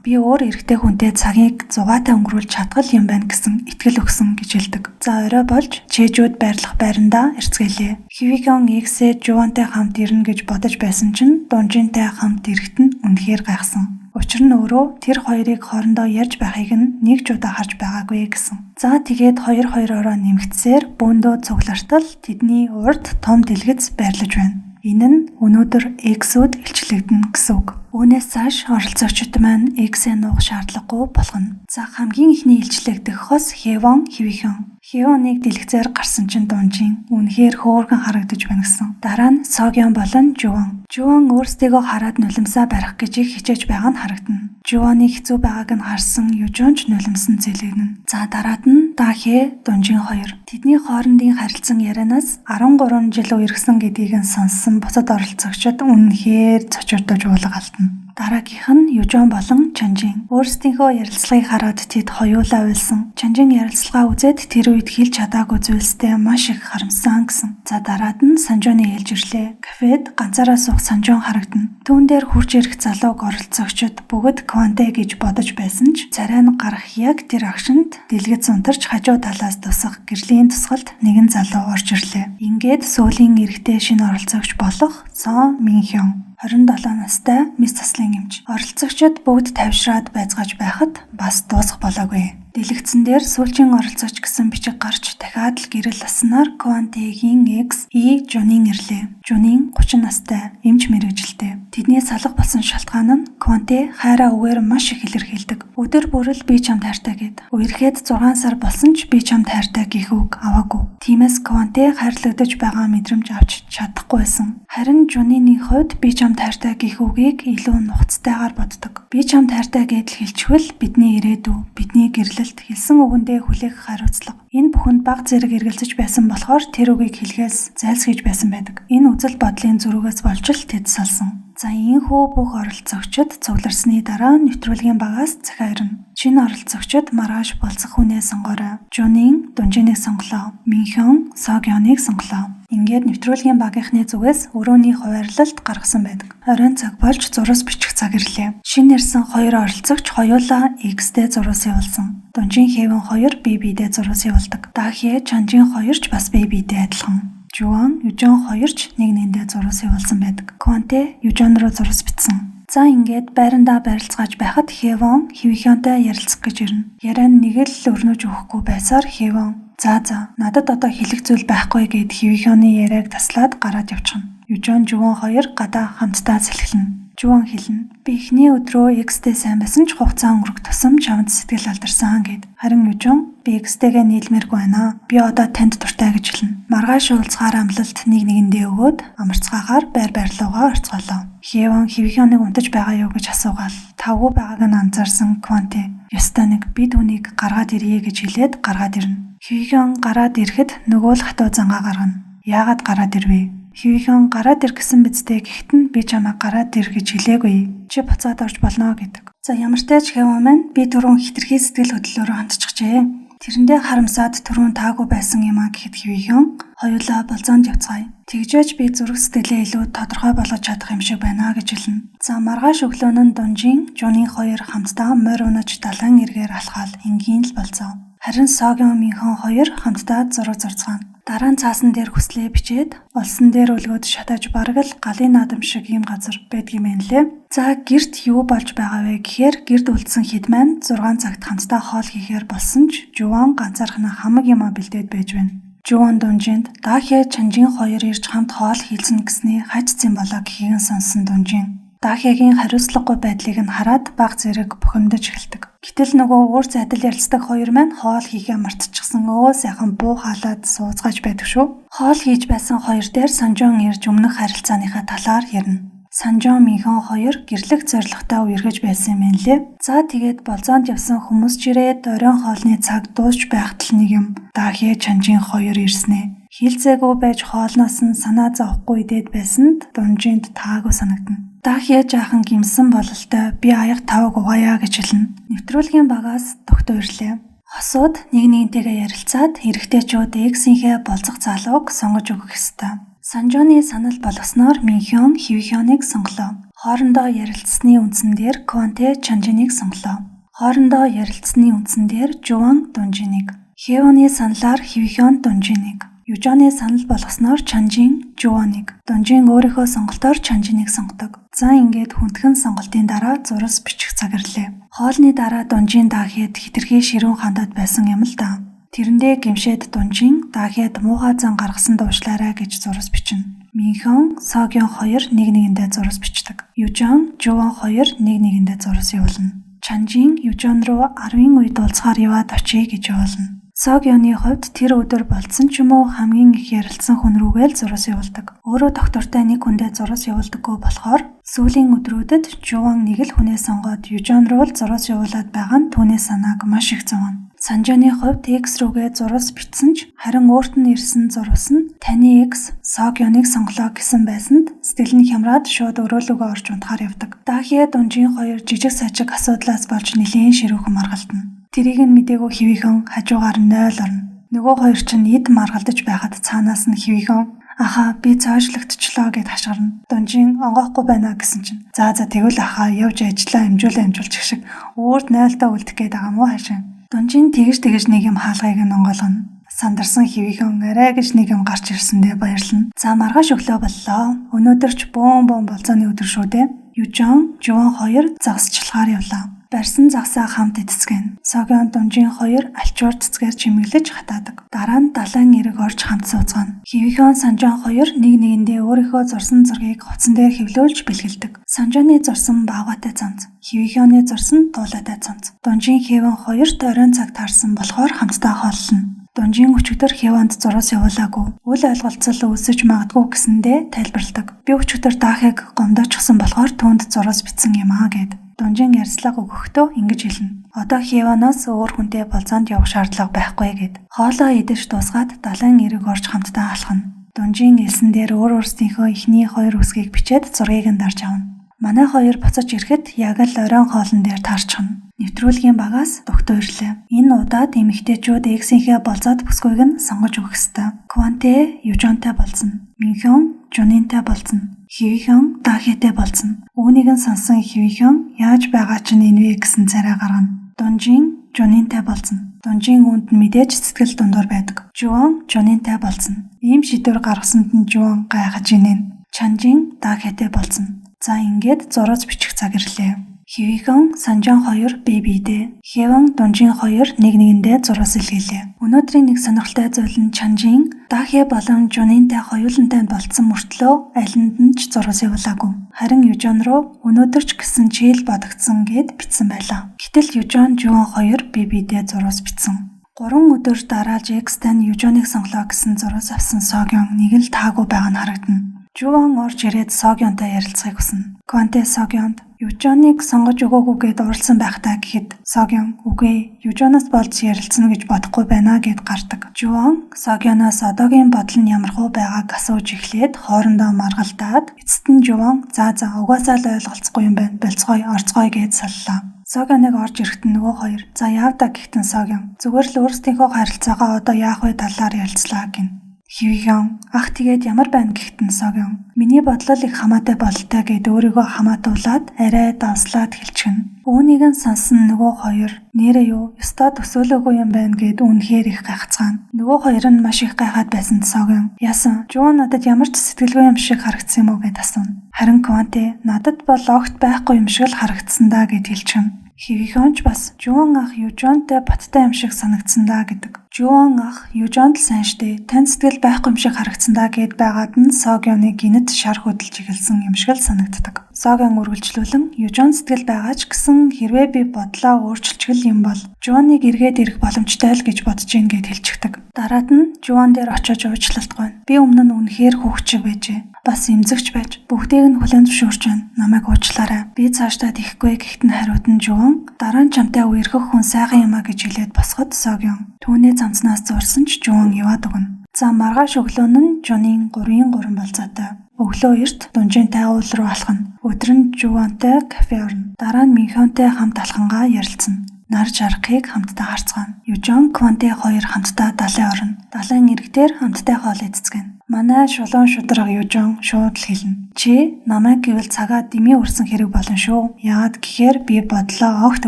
би өөр эрэгтэй хүнтэй цагийг зугаатай өнгөрүүлж чадгал юм байна гэсэн итгэл өгсөн гэж хэлдэг. За орой болж Чэжүүд байрлах байрандаа эрцгээлээ. Хивигон X-ээ Жувантай хамт ирнэ гэж бодож байсан чинь Дунжинтай хамт ирэхэд нь үнэхээр гайхсан. Учир нь өөрөө тэр хоёрыг хоорондоо ярьж байхыг нь нэг ч удаа харж байгаагүй гэсэн. За тэгээд хоёр хоёророо нэмэгдсээр бөөндөө цуглартал тэдний урд том дэлгэц байрлаж байна. Энэ нь өнөөдөр X-үүд илчлэгдэнэ гэсэн үг. Үүнээс цааш оролцогчид маань X-ээ нуух шаардлагагүй болгоно. За хамгийн эхний илчлэгдэх хос Хевон Хивихон. Хевоныг дэлгэцээр гарсан чинь Дунжин үнэхээр хөөрхөн харагдаж байна гэсэн. Дараа нь Согён болон Жуван. Жуван өөрсдийгөө хараад нулимсаа барих гэж их хичээж байгаа нь харагдана. Жуваны хэцүү байгааг нь харсан Южон ч нулимсан зэлэгнэ. За дараад нь Дахе, Дунжин хоёр. Тэдний хоорондын харилцан ярианаас 13 жил үерхсэн гэдгийг нь сонссон бусад оролцогчид үнэхээр цочирдож уулга алдна. Дараагийнх нь Южон болон Чанжин. Өөрсдийнхөө ярилцлагыг хараад тэд хоёулаа уйлсан. Чанжин ярилцлагаа үзээд тэр үед хэлж чадаагүй зүйлстэй маш их харамсан гэсэн. За дараад нь Санжоны ээлж ирлээ. Кафед ганцаараа суух Санжон харагдана. Түүн дээр хурж ирэх залууг оролцогчид бүгд Кванте гэж бодож байсан ч царай нь гарах яг тэр агшинд дэлгэц унтарч хажуу талаас тусах гэрлийн тусгалд нэгэн залуу орж ирлээ. Ингээд сүүлийн эрэгтэй шинэ оролцогч болох Сон Минхён 27 настай мэс заслын эмч. Оролцогчид бүгд тайвшраад байцгааж байхад бас дуусах болоогүй. Дэлгэцэн дээр сүүлчийн оролцогч гэсэн бичиг гарч дахиад л гэрэл аснаар Квантегийн X И Жунин ирлээ. Жунин 30 настай эмч мэргэжилтэй. Тэдний салга болсон шалтгаан нь Кванте хайраа үгээр маш их илэрхийлдэг. Өдөр бүр л би чамд хайртай гэд. Үерхэд 6 сар болсон ч би чамд хайртай гэх үг аваагүй. Тиймээс Кванте хайрлагдаж байгаа мэдрэмж авч чадахгүй байсан. Харин Жунины хувьд би чамд хайртай гэх үгийг илүү нухацтайгаар боддог. Би чамд хайртай гэдэл хэлчихвэл бидний ирээдүй, бидний гэрлэлт, хэлсэн үгэндээ хүлээх хариуцлага. Энэ бүхэнд баг зэрэг эргэлзэж байсан болохоор тэр үгийг хэлхээс зайлсхийж байсан байдаг. Энэ үзэл бодлын зөрүүгээс болж л тэд салсан. За ийхүү бүх оролцогчид цугларсны дараа нэвтрүүлгийн багаас захиа ирнэ. Шинэ оролцогчид маргааш болцох хүнээ сонгоорой. Жунин Дунжиныг сонголоо. Минхён Согёныг сонголоо. Ингээд нэвтрүүлгийн багийнхны зүгээс өрөөний хуваарлалт гаргасан байдаг. Оройн цаг болж зурус бичих цаг ирлээ. Шинэ ирсэн хоёр оролцогч хоёулаа X-тэй зурус явуулсан. Дунжин Хэвэн хоёр бие биедээ зурус явуулдаг. Дахе Чанжин хоёр ч бас бие биедээ адилхан. Жуан, Южон хоёр ч нэг нэгэндээ зурус явуулсан байдаг. Кванте Южон руу зурус бичсэн. За ингээд байрандаа барилцгааж байхад Хэвон Хивхёнтой ярилцах гэж ирнэ. Яриа нь нэг л өрнөж өгөхгүй байсаар Хэвон за надад одоо хэлэх зүйл байхгүй гэд Хивхёны яриаг таслаад гараад явчихна. Южон Жуан хоёр гадаа хамтдаа сэлгэлнэ. Жуан хэлнэ. Би эхний өдрөө X-тэй сайн байсан ч хугацаа өнгөрөх тусам чамд сэтгэл алдарсан гэд. Харин Южон би X-тэйгээ нийлмээргүй байна. Би одоо танд дуртай гэж хэлнэ. Маргааш уулзахаар амлалт нэг нэгэндээ өгөөд амарцгаагаар байр байрлуугаа орцголоо. Хэвон Хивхёныг унтаж байгаа юу гэж асуугаал. Тавгүй байгааг нь анзаарсан Кванте ёстой нэг би түүнийг гаргаад ирье гэж хэлээд гаргаад ирнэ. Хивхён гараад ирэхэд нөгөө л хатуу зангаа гаргана. Яагаад гараад ирвэ? Хивхён гараад ир гэсэн бидтэй гэхдээ нь би чамайг гараад ир гэж хэлээгүй. Чи буцаад орж болно гэдэг. За ямартай ч Хэвон маань би түрүүн хитрхи сэтгэл хөдлөлөөрөө хандчихжээ. Тэрэндээ харамсаад түрүүн таагүй байсан юм а гэхэд Хивхён хоёулаа болзоонд явцгаая. Тэгжээж би зүрх сэтгэлээ илүү тодорхой болгож чадах юм шиг байна гэж хэлнэ. За маргааш өглөө нь Дунжин, Жунин хоёр хамтдаа морь унаж далайн эргээр алхаал энгийн л болзоо. Харин Согён Минхон хоёр хамтдаа зураг зурцгаана. Дараа нь цаасан дээр хүслээ бичээд олсон дээр өлгөөд шатаж бараг л галын наадам шиг ийм газар байдгийм байх лээ. За гэрт юу болж байгаа вэ гэхээр гэрт үлдсэн хэд маань 6 цагт хамтдаа хоол хийхээр болсон ч Жуан ганцаархнаа хамаг юмаа бэлдээд байж байна. Жуан Дунжинд Дахе Чанжин хоёр ирж хамт хоол хийлцэн гэсний хаж зэн болоо гэхийг нь сонссон Дунжин Дахегийн хариуцлагагүй байдлыг нь хараад баг зэрэг бухимдаж эхэлдэг. Гэтэл нөгөө уур зайдал ярилцдаг хоёр маань хоол хийхээ мартчихсан өө сайхан буу хаалаад сууцгааж байдаг шүү. Хоол хийж байсан хоёр дээр Санжон ирж өмнөх харилцааныхаа талаар ярина. Санжон Минхон хоёр гэрлэх зорилготой үерхэж байсан юм байна лээ. За тэгээд болзоонд явсан хүмүүс ч ирээд оройн хоолны цаг дуусч байхад л нэг юм Дахе Чанжин хоёр ирснэ. Хилцээгүй байж хоолноос нь санаа зовхгүй идээд байсанд Дунжинд таагүй санагдана. Дахе жаахан гимсэн бололтой би аяга тавг угаая гэж хэлнэ. Нэвтрүүлгийн багаас тогтоо ирлээ. Хосууд нэг нэгнтэйгээ ярилцаад эрэгтэйчүүд X-ийнхээ болзох залууг сонгож өгөх ёстой. Санжоны санал болгосноор Минхён Хивхёныг сонголоо. Хоорондоо ярилцсны үндсэн дээр Кванте Чанжиныг сонголоо. Хоорондоо ярилцсны үндсэн дээр Жуан Дунжиныг. Хэвоны саналаар Хивхён Дунжиныг. Южоны санал болгосноор Чанжин Жуаныг. Дунжин өөрийнхөө сонголтоор Чанжиныг сонгодог. За ингээд хүндхэн сонголтын дараа зурас бичих цаг ирлээ. Хоолны дараа Дунжин Дахед хитрхи ширүүн хандаад байсан юм л да. Тэрэндээ гимшээд Дунжин Дахед муухай зан гаргасан дуушлаарай гэж зурас бичнэ. Минхон, Согён хоёр нэг нэгэндээ зурас бичдэг. Южон, Жуан хоёр нэг нэгэндээ зурас явуулна. Чанжин Южон руу 10-ын үед уулзахаар яваад очие гэж явуулна. Согёны хувьд тэр өдөр болцсон ч юм уу хамгийн их ярилцсан хүн рүүгээ л зурус явуулдаг. Өөрөө доктортой нэг хүндээ зурус явуулдаггүй болохоор сүүлийн өдрүүдэд Жуван нэг л хүнээ сонгоод Южон руу л зурус явуулаад байгаа нь түүний санааг маш их зовно. Санжоны хувьд X рүүгээ зурус бичсэн ч харин өөрт нь ирсэн зурус нь таны X Согёныг сонголоо гэсэн байсанд сэтгэл нь хямраад шууд өрөөлөгөө орж унтахаар явдаг. Дахиа Дунжин хоёр жижиг сажиг асуудлаас болж нэлээн ширүүхэн маргалтна. Тэрийг нь мдээгүй хэвийнхэн хажуугаар нь 0 орно. Нөгөө хоёр чинь эд маргалдаж байхад цаанаас нь хэвийнхэн "Ахаа би цоошлогдчихлоо" гэд хашгирна. Дунжин онгоохгүй байна гэсэн чинь "За за тэгвэл ахаа явж ажиллаа амжуулчих шиг өөрт 0-доо үлдэх гээд байгаа мó хаашаа." Дунжин тэгж нэг юм хаалгыг нь онгойлгоно. Сандарсан хэвийнхэн арай гэж нэг юм гарч ирсэндээ баярлна. За маргааш өглөө боллоо. Өнөөдөр ч бөөн бөөн болзооны өдөр шүү дээ. Южон, Жуван хоёр загасчлахаар явлаа. Барьсан загсаа хамт эцэцгэнэ. Согён Дунжин хоёр альчуур цэцгээр чимэглэж хатаадаг. Дараа нь далайн эрэг орж хамт сууцгаана. Хэвийнхэн Санжон хоёр нэг нэгэндээ өөрийнхөө зурсан зургийг хувцсан дээр хэвлүүлж бэлгэлдэг. Санжоны зурсан баавгайтай цамц, Хэвийнхөөний зурсан дуулаатай цамц. Дунжин хэвэн хоёрт оройн цаг таарсан болохоор хамтдаа хооллоно. Дунжин өчигдөр Хеванд зурус явуулаагүй. Үл ойлголцол үүсэж магадгүй гэсэндээ тайлбарладаг. Би өчигдөр Дахыг гомдоочихсон болохоор түүнд зурус бичсэн юм аа гэд. Дунжин ярьцлага өгөхдөө ингэж хэлнэ. Одоо Хеваноос өөр хүнтэй болзоонд явах шаардлага байхгүй гэд. Хоолоо идэж дуусгаад далайн эрэг орж хамтдаа алхана. Дунжин элсэн дээр өөр өөрсдийнхөө эхний хоёр үсгийг бичээд зургийг нь дарж авна. Манай хоёр буцаж ирэхэд яг л оройн хоолн дээр таарчихна. Нэвтрүүлгийн багаас дугтуу ирлээ. Энэ удаад эмэгтэйчүүд X-ийнхээ болзоод бүсгүйг нь сонгож өгөх ёстой. Кванте Южонтой болзоно. Минхён Жунинтай болзоно. Хэвийнхэн Дахэтэй болзоно. Үүнийг нь сонсон Хэвийнхэн яаж байгаа чинь энэ вэ гэсэн царай гаргана. Дунжин Жунинтай болзоно. Дунжин үүнд нь мэдээж сэтгэл дундуур байдаг. Жуан Жунинтай болзоно. Ийм шийдвэр гаргасанд нь Жуан гайхаж инээнэ. Чанжин Дахэтэй болзоно. За ингээд зураж бичих цаг ирлээ. Хэвийнхэн Санжон хоёр бие биедээ, Хэвэн Дунжин хоёр нэг нэгэндээ зурус илгээлээ. Өнөөдрийн нэг сонирхолтой зүйл нь Чанжин Дахэ болон Жунинтай хоёулантай болцсон мөртлөө алинд нь ч зурус явуулаагүй. Харин Южон руу өнөөдөр ч гэсэн чийл бодогдсон гэд бичсэн байлаа. Гэтэл Южон Жуан хоёр бие биедээ зурус бичсэн. 3 өдөр дараалж X-тай нь Южоныг сонголоо гэсэн зурус авсан Согён нэг л таагүй байгаа нь харагдана. Жуан орж ирээд Согёнтой ярилцахыг хүснэ. Кванте Согёнд Южоныг сонгож өгөөгүй гэд уралсан байх таа гэхэд Согён үгүй Южоноос болж ярилцсан гэж бодохгүй байна гэд гардаг. Жуан Согёноос одоогийн бодол нь ямархуу байгааг асууж эхлээд хоорондоо маргалдаад эцэст нь Жуан за угаасаа л ойлголцохгүй юм байна болцгоё орцгоё гэд саллаа. Согёныг орж ирэхэд нөгөө хоёр за яавда гэхдээ Согён зүгээр л өөрсдийнхөө харилцаагаа одоо яах вэ талаар ярилцлаа гин. Хэвийнхэн ах тэгээд ямар байна гэхдээ Согён миний бодлол их хамаатай бололтой гэд өөрийгөө хамаатуулаад арай давслаад хэлчихнэ. Үүнийг нь сонсон нөгөө хоёр нэрээ юу ёстой төсөөлөөгүй юм байна гэд үнэхээр их гайхацгаана. Нөгөө хоёр нь маш их гайхаад байсан Согён яасан Жуан надад ямар ч сэтгэлгүй юм шиг харагдсан юм уу гэд асууна. Харин Кванте надад бол огт байхгүй юм шиг л харагдсан даа гэд хэлчихнэ. Хэвийнхэн ч бас Жуан ах Южонтой баттай юм шиг санагдсан даа гэдэг. Жуан ах Южонд л сайн штэ. Тань сэтгэл байхгүй юм шиг харагдсан даа гэд байгаад нь Согёны гинэт шар хөдөлж эхэлсэн юм шиг л санагддаг. Согён үргэлжлүүлэн Южон сэтгэл байгаа ч гэсэн хэрвээ би бодлоо өөрчилчихэл юм бол Жуаныг эргээд ирэх боломжтой л гэж бодож гин гэд хэлчихдэг. Дараад нь Жуан дээр очиж уучлалт гойно. Би өмнө нь үнэхээр хүүхчиг байжээ. Бас эмзэгч байж бүгдийг нь хүлээн зөвшөөрч байна. Намайг уучлаарай. Би цаашдаа тэхгүй гэхэд нь хариуд нь Жуан дараа нь чамтай үерхэх хүн сайхан юм а гэж хэлээд босгод Согён түүнээ замцнаас зурсан ч Жуан яваад өгнө. За маргааш өглөө нь Жунин 3-ын 3 болзоотой. Өглөө эрт Дунжинтай уул руу алхана. Өдөр нь Жуантай кафе орно. Дараа нь Минхёнтэй хамт алхангаа ярилцана. Нар жаргахыг хамтдаа харцгаана. Южон Кванте хоёр хамтдаа далайн орно. Далайн эрэг дээр хамтдаа хоол идцгэнэ. Манай шулуун шударга Южон шууд л хэлнэ. Чи намайг гэвэл цагаа дэмий үрсэн хэрэг болно шүү. Яагаад гэхээр би бодлоо огт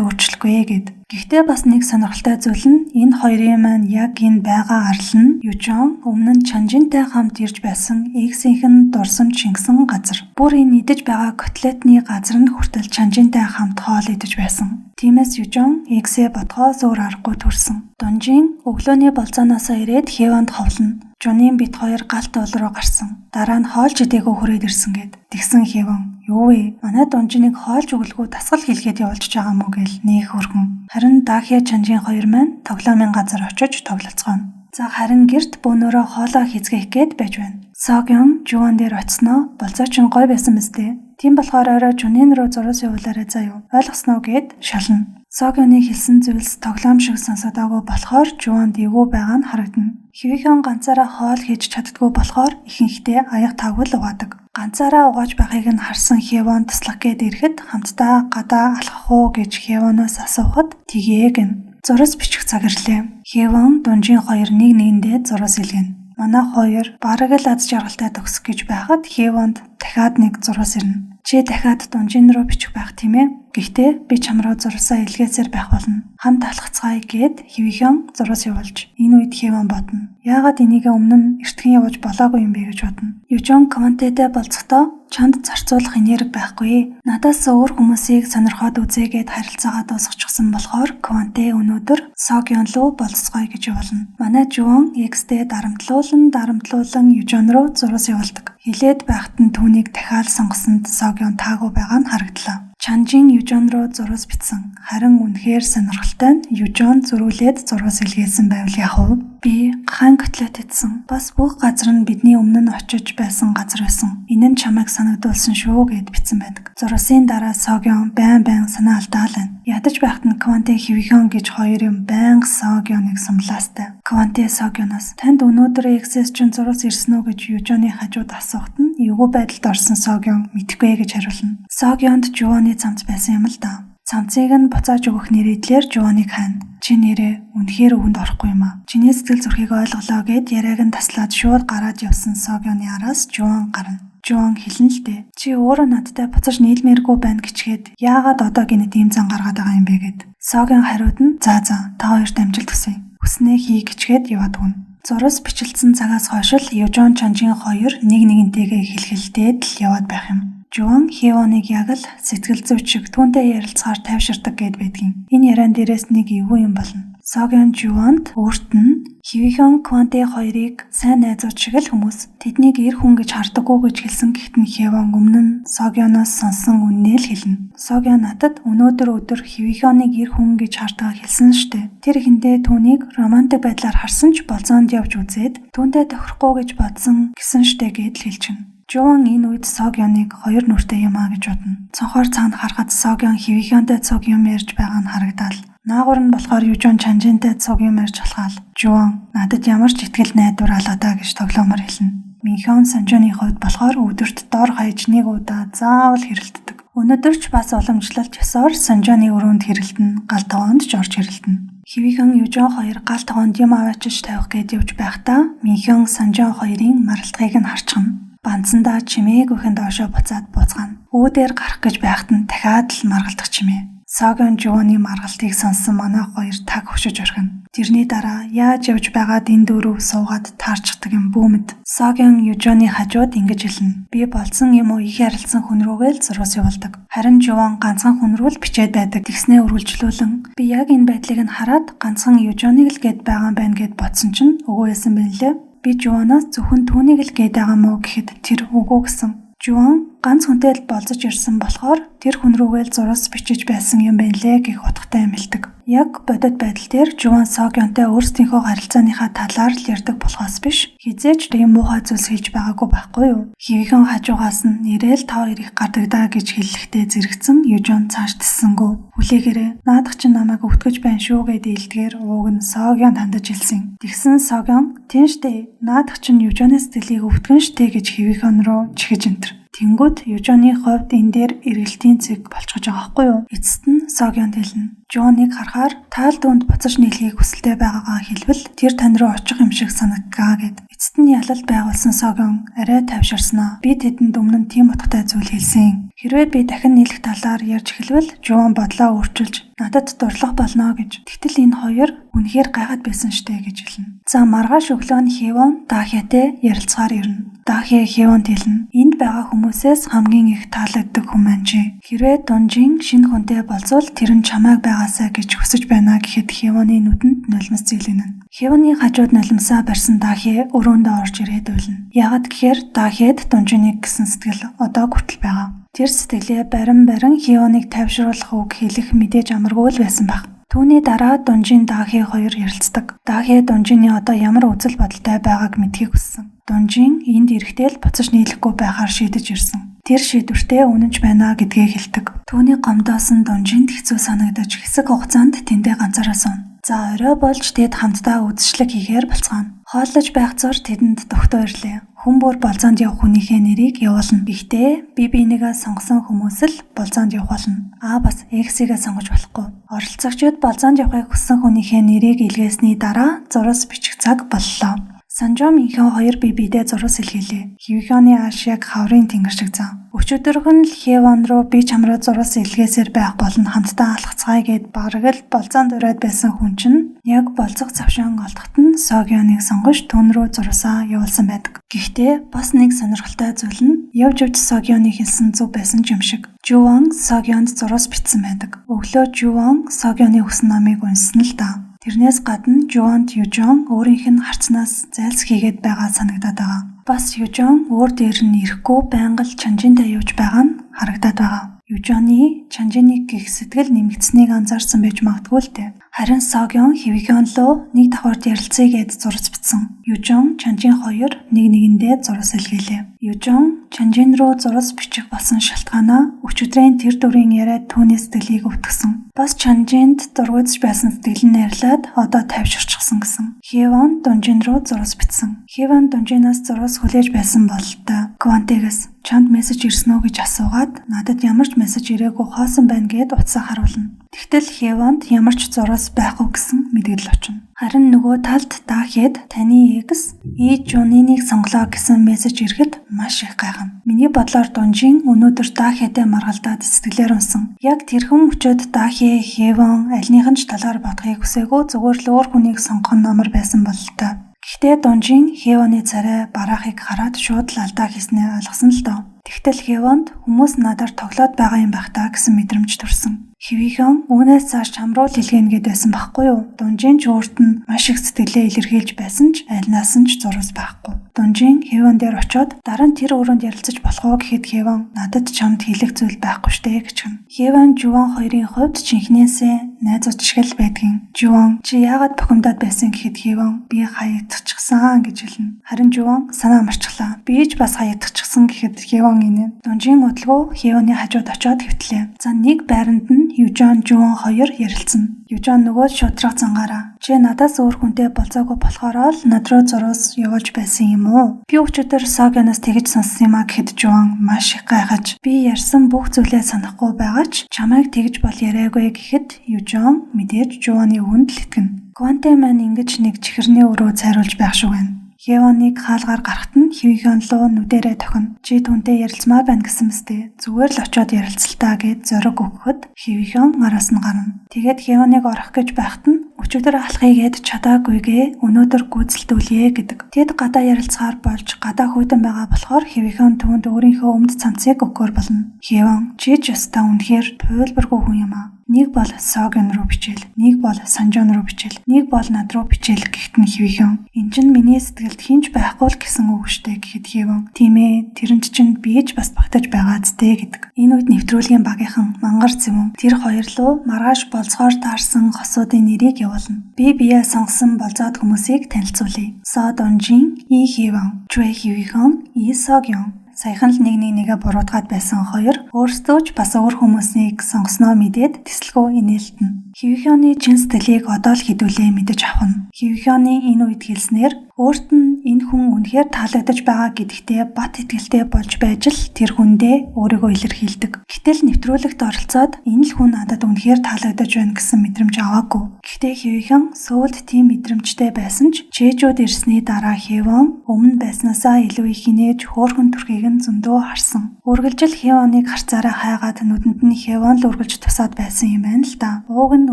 өөрчлөхгүй гэд. Гэхдээ бас нэг сонирхолтой зүйл нь энэ хоёрын маань яг энэ байгаа арал нь Южон өмнө нь Чанжинтай хамт ирж байсан X-ийнх нь дурсамж шингэсэн газар. Бүр энэ идэж байгаа котлетны газар нь хүртэл Чанжинтай хамт хоол идэж байсан. Тиймээс Южон X-ээ бодхоос өөр аргагүй төрсөн. Дунжин өглөөний болзооноосоо ирээд Хеванд ховлоно. Жунийн бит хоёр галт уул руу гарсан. Дараа нь хоолч идээгүй хүрээд ирсэн гэд. Тэгсэн Хэвон юу вэ? Манай дунжиныг хоолж өглгүй дасгал хийлгээд явуулж байгаа мó гэл нөх хөргөн. Харин Дахя Чанжин хоёр маань тоглоомын газар очиж тоглолцгооно. За харин гэрт бөөнөрөө хоолоо хийцгээх гээд байж байна. Согён Жуан дээр очсноо болцоо чин гой байсан мэт дээ. Тийм болохоор орой Жунин руу зурус явуулаарай заа юу. Ойлгосноо гэд шална. Согёны хэлсэн зүйлс тоглоом шиг сонсодоогүй болохоор Жуанд эвгүй байгаа нь харагдана. Хэвийнхэн ганцаараа хоол хийж чаддгүй болохоор ихэнхдээ аяга таагүй л угаадаг. Ганцаараа угааж байхыг нь харсан Хэвон туслах гээд ирэхэд хамтдаа гадаа алхах уу гэж Хэвоноос асуухад тэгээ гэнэ. Зурус бичих цаг ирлээ. Хэвон дунжин хоёр нэг нэгэндээ зурус илгэнэ. Манай хоёр бараг л аз жаргалтай төгсөх гэж байхад Хэвонд дахиад нэг зурус ирнэ. Чи дахиад дунжин руу бичих байх тийм ээ? Гэхдээ би чам руу зурсаа илгээсээр байх болно. Хамт алхацгаая гэд хэвийнхэн зурус явуулж. Энэ үед Хэвон бодно. Яагаад энийг өмнө нь эртхэн явуулж болоогүй юм бэ гэж бодно. Южон Квантэтэй болцохдоо чамд зарцуулах энерги байхгүй. Надаас өөр хүмүүсийг сонирхоод үзээгээд харилцаагаа дуусгачихсан болохоор Кванте өнөөдөр Согён руу болцгоё гэж явуулна. Манай Жуан X-тэй дарамтлуулан Южон руу зурус явуулдаг. Хилээд байхад нь түүнийг дахиад сонгосонд Согён таагүй байгаа нь харагдлаа. Чанжин Южон руу зурус бичсэн. Харин үнэхээр сонирхолтой нь Южон зөрүүлээд зурус илгээсэн байвал яах вэ? Би гахаан котлет идсэн. Бас бүх газар нь бидний өмнө нь очиж байсан газар байсан. Энэ нь чамайг санагдуулсан шүү гэд бичсэн байдаг. Зурусын дараа Согён байн байн санаа алдаал байна. Ядаж байхад нь Кванте Хэвихон гэж хоёр юм байнга Согёныг сумлаастай. Кванте Согёноос танд өнөөдөр Эксэс чинь зурус ирсэн үү гэж Южоны хажууд асуухад нь эвгүй байдалд орсон Согён мэдэхгүй гэж хариулна. Согёнд Жуаны цамц байсан юм л да. Цамцыг нь буцааж өгөх нэрийдлэр Жуаныг хайна. Чи нэрээ үнэхээр өвөнд орохгүй юм аа. Чиний сэтгэл зүрхийг ойлголоо гэд яриаг нь таслаад шууд гараад явсан Согёны араас Жуан гарна. Жуан хэлнэ л дээ. Чи өөрөө надтай буцаж нийлмээргүй байна гэчгээд яагаад одоо гинэт ийм зан гаргаад байгаа юм бэ гэд. Согён хариуд нь за та хоёрт амжилт хүсье. Хүснээ хий гэчгээд яваад өгнө. Зурус бичлсэн цагаас хойш л Южон Чанжин хоёр нэг нэгнтэйгээ хэлхэлдээд л яваад байх юм. Жуан Хэвоныг яг л сэтгэл зүйч шиг түүнтэй ярилцахаар тайвширдаг гэд байдгийн. Энэ яриан дээрээс нэг эвгүй юм болно. Согён Жуанд өөрт нь Хэвихон Кванте хоёрыг сайн найзууд шиг л хүмүүс тэднийг эр хүн гэж хардаггүй гэж хэлсэн гэхдээ нь Хэвон өмнө нь Согёноос сонсон үннээ л хэлнэ. Согён надад өнөөдөр өдөр Хэвихоныг эр хүн гэж хардгаа хэлсэн штэ. Тэр ихэндээ түүнийг романтик байдлаар харсан ч болзоонд явж үзээд түүнтэй тохирохгүй гэж бодсон гэсэн штэ гэд л хэлчихнэ. Жуан энэ үед Согёныг хоёр нүртэй юм а гэж бодно. Цонхоор цаана харахад Согён Хэвихонтой цуг юм ярьж байгаа нь харагдаал. Наагур нь болохоор Южон Чанжинтай цуг юм ярьж болохаал. Жуан надад ямар ч итгэл найдвар алгадаа гэж тоглоомор хэлнэ. Минхон Санжоны хувьд болохоор өдөрт дор хаяж нэг удаа заавал хэрэлддэг. Өнөөдөр ч бас уламжлалт ёсоор Санжоны өрөөнд хэрэлдэнэ, гал тогоонд ч орж хэрэлдэнэ. Хэвихэн Южон хоёр гал тогоонд юм аваачиж тавих гээд явж байхдаа Минхон Санжон хоёрын маралтгыг нь харчихна. Банцандаа чимээгүйхэн доошоо буцаад бууцгаана. Үүдээр гарах гэж байхад нь дахиад л маргалдах чимээ. Согён Жуаны маргалтыг сонссон манай хоёр таг хөшөж орхино. Тэрний дараа яаж явж байгаад энэ дөрөв суугаад таарчдаг юм бүүмэд. Согён Южоны хажууд ингэж хэлнэ. Би болцсон юм уу их ярилцсан хүн рүүгээ л зурус явуулдаг. Харин Жуан ганцхан хүн рүү л бичээд байдаг. Тэгснээ үргэлжлүүлэн би яг энэ байдлыг нь хараад ганцхан Южоныг л гээд байгаа юм байна гэд бодсон чинь үгүй байсан байна лээ. Би Жуанаас зөвхөн түүнийг л гээд байгаа мó гэхэд тэр үгүй гэсэн. Жуан ганц хүнтэй л болзож ирсэн болохоор тэр хүн рүүгээ л зурус бичиж байсан юм байна лээ гэх утгатай амилдаг. Яг бодит байдал дээр Жуан Согёнтой өөрсдийнхөө харилцааныхаа талаар л ярьдаг болохоос биш хизээч ийм муухай зүйлс хэлж байгаагүй байхгүй юу? Хэвийнхэн хажуугаас нь нэрэл та хоёрыг гардагдаа гэж хэллэхдээ зэрэгцэн Южон цааш тэссэнгүү. Хүлээгээрээ наадах чинь намайг өвтгөж байна шүү гэд илдгээр ууг нь Согёнд хандаж хэлсэн. Тэгсэн Согён тийм штэ наадах чинь Южоны сэтгэлийг өвтгөн штэ гэж хэвийнхэн рүү чихэж энтер. Тэнгүүд Южоны хувьд энэ дээр эргэлтийн цэг болчихож байгаа байхгүй юу? Эцэст нь Согёнд хэлнэ. Жуаныг харахаар таал дүүнд буцаж нийлэхийг хүсэлтэй байгаагаа хэлбэл тэр тань руу очих юм шиг санагдгаа гэд. Эцэст нь ялалт байгуулсан Согён арай тайвширснаа. Би тэдэнд өмнө нь тийм утгатай зүйл хэлсэн. Хэрвээ би дахин нийлэх талаар ярьж эхэлвэл Жуан бодлоо өөрчилж надад дурлах болно гэж. Гэтэл энэ хоёр үнэхээр гайхаад байсан штэ гэж хэлнэ. За маргааш өглөө нь Хэвон Дахятай ярилцахаар ирнэ. Дахе Хевонд хэлнэ. Энд байгаа хүмүүсээс хамгийн их таалагддаг хүн маань чи. Хэрвээ Дунжин шинэ хүнтэй болзвол тэр нь чамайг байгаасай гэж хүсэж байна гэхэд Хевоны нүдэнд нулимс зэлгэнэ. Хевоны хажууд нулимсаа барьсан Дахе өрөөндөө орж ирээд уйлна. Яагаад гэхээр Дахед Дунжиныг гэсэн сэтгэл одоо хүртэл байгаа. Тэр сэтгэлээ барин барин Хевоныг тайвшруулах үг хэлэх мэдээж амаргүй л байсан байх. Түүний дараа Дунжин Дахе хоёр ярилцдаг. Дахе Дунжины одоо ямар үзэл бодолтой байгааг мэдхийг хүссэн. Дунжин энд ирэхдээ л буцаж нийлэхгүй байхаар шийдэж ирсэн. Тэр шийдвэртээ үнэнч байна гэдгээ хэлдэг. Түүний гомдоос нь Дунжинд хэцүү санагдаж хэсэг хугацаанд тэндээ ганцаараа сууна. За орой болж тэд хамтдаа үзэсгэлэг хийхээр болцгооно. Хооллож байх зур тэдэнд дугтуу ирлээ. Хүн бүр болзоонд явах хүнийхээ нэрийг явуулна. Гэхдээ бие биенийгээ сонгосон хүмүүс л болзоонд явах болно. Аа бас X-ийг сонгож болохгүй. Оролцогчид болзоонд явахыг хүссэн хүнийхээ нэрийг илгээсний дараа зурус бичих цаг боллоо. Санжоо Минхэн хоёр бие биедээ зурус илгээлээ. Хивхёны ааш яг хаврын тэнгэр шиг зан. Өчигдөрхөн л Хевон руу би чам руу зурус илгээсээр байх болно хамтдаа алхацгаая гэд бараг л болзоонд ураад байсан хүн чинь яг болзох завшаан олдоход нь Согёныг сонгож түүн рүү зурусаа явуулсан байдаг. Гэхдээ бас нэг сонирхолтой зүйл нь явж явж Согёны хэлсэн зөв байсан ч юм шиг. Жуван Согёнд зурус бичсэн байдаг. Өглөө Жуван Согёны өгсөн номыг уншсан л да. Тэрнээс гадна Жуанд Южон өөрийнх нь харцнаас зайлсхийгээд байгаа санагдаад байгаа. Бас Южон өөр дээр нь ирэхгүй байнга л Чанжинтай явж байгаа нь харагдаад байгаа. Южоны Чанжиныг гих сэтгэл нэмэгдсэнийг анзаарсан байж магадгүй л дээ. Харин Согён Хивхён луу нэг давхарт ярилцъя гэд зурц бичсэн. Южон Чанжин хоёр нэг нэгэндээ зурус илгээлээ. Южон Чанжин руу зурус бичих болсон шалтгаанаа өчигдрийн тэр дүрийн яриад түүний сэтгэлийг өвтгсөн. Бас Чанжинд дургуйдж байсан сэтгэл нь арилаад одоо тайвширчихсан гэсэн. Хевон Дунжин руу зурус бичсэн. Хевон Дунжинаас зурус хүлээж байсан бололтой. Квантегээс чамд мессеж ирсэн үү гэж асуугаад надад ямар ч мессеж ирээгүй хоосон байна гэд утсаа харуулна. Тэгтэл Хевонд ямар ч зурус байхгүй гэсэн мэдээлэл очино. Харин нөгөө талд Дахед таны экс И Жуниныг сонголоо гэсэн мессеж ирэхэд маш их гайхна. Миний бодлоор Дунжин өнөөдөр Дахетэй маргалдаад сэтгэлээр унсан. Яг тэрхэн мөчөд Дахе, Хевон альных нь ч талаар бодохыг хүсээгүй зүгээр л өөр хүнийг сонгох нь амар байсан бололтой. Гэхдээ Дунжин Хевоны царай бараахыг хараад шууд л алдаа хийснээ ойлгосон л доо. Тэгтэл Хевонд хүмүүс надаар тоглоод байгаа юм байх та гэсэн мэдрэмж төрсөн. Хивихэн үүнээс цааш чам руу л илгээнэ гэд байсан байхгүй юу? Дунжин ч өөрт нь маш их сэтгэлээ илэрхийлж байсан ч альнаас нь ч зурус байхгүй. Дунжин Хевон дээр очиод дараа нь тэр өрөөнд ярилцаж болох уу гэхэд Хевон надад чамд хэлэх зүйл байхгүй штэ гэж гэнэ. Хевон Жуван хоёрын хувьд жинхнээсээ найзууд шиг л байдгийн. Жуван чи яагаад бухимдаад байсан гэхэд Хевон би хаягдчихсан гэж хэлнэ. Харин Жуван санаа амарчлаа. Би ч бас хаягдчихсан гэхэд Хевон инээн. Дунжин удалгүй Хевоны хажууд очиод хэвтлээ. За нэг байранд нь Южон Жуван хоёр ярилцсан. Южон нөгөө шудраг зангаараа чи надаас өөр хүнтэй болзоогүй болохоороо л над руу зурус явуулж байсан юм уу? Би өчигдөр Согёноос тэгж сонссон юм а гэхэд Жуван маш их гайхаж би ярьсан бүх зүйлээ санахгүй байгаа ч чамайг тэгж бол яриаггүй гэхэд Южон мэдээж Жуваны үгэнд л итгэнэ. Кванте маань ингэж нэг чихэрний өрөө цайруулж байх шиг байна. Хевоныг хаалгаар гарахт нь Хивхён луу нүдэрээ тохино. Чи түүнтэй ярилцмаар байна гэсэн мэт зүгээр л очиод ярилцалтаа гэд зориг өгөхөд Хивхён араас нь гарна. Тэгээд Хевоныг орох гэж байхад нь өчигдөр алхахыг хэд чадаагүйгээ өнөөдөр гүйцэлдүүлье гэдэг. Тэд гадаа ярилцахаар болж гадаа хүйтэн байгаа болохоор Хивхён түүнд өөрийнхөө өмд цамцыг өгөхөөр болно. Хевон чи ч ёстой үнэхээр туйлбаргүй хүн юм аа. Нэг бол Согён руу бичээл, нэг бол Санжон руу бичээл, нэг бол над руу бичээл гэхэд нь Хивхён эн чинь миний сэтгэлд хинч байхгүй л гэсэн үг штэ гэхэд Хевон тийм ээ тэрэнд чинь би ч бас багтаж байгаа зү гэдэг. Энэ үед нэвтрүүлгийн багийнхан мангар зэвүүн тэр хоёр луу маргааш болцохоор таарсан хосуудын нэрийг явуулна. Би биеэ сонгосон болзоод хүмүүсийг танилцуулъя. Со Дунжин, И Хевон, Чуэ Хивхён, И Согён. Саяхан л нэг нэгээ буруутгаад байсан хоёр өөрсдөө ч бас өөр хүмүүсийг сонгосноо мэдээд тэсэлгүй инээлтэнэ. Хивхёны чин сэтгэлийг одоо л хэдүүлээ мэдэж авах нь. Хивхёны энэ үед хэлснээр өөрт нь энэ хүн үнэхээр таалагдаж байгаа гэдэгтээ бат итгэлтэй болж байж л тэр хүндээ өөрийгөө илэрхийлдэг. Гэтэл нэвтрүүлэгт оролцоод энэ л хүн надад үнэхээр таалагдаж байна гэсэн мэдрэмж аваагүй. Гэхдээ Хивхён сүүлд тийм мэдрэмжтэй байсан ч чэжүүд ирсний дараа Хевон өмнө байснаасаа илүү их инээж хөөрхөн төрхийг нь зөндөө харсан. Үргэлжил Хевоныг харцаараа хайгаад нүдэнд нь Хевон л үргэлж тусаад байсан юм байна л да. Ууг нь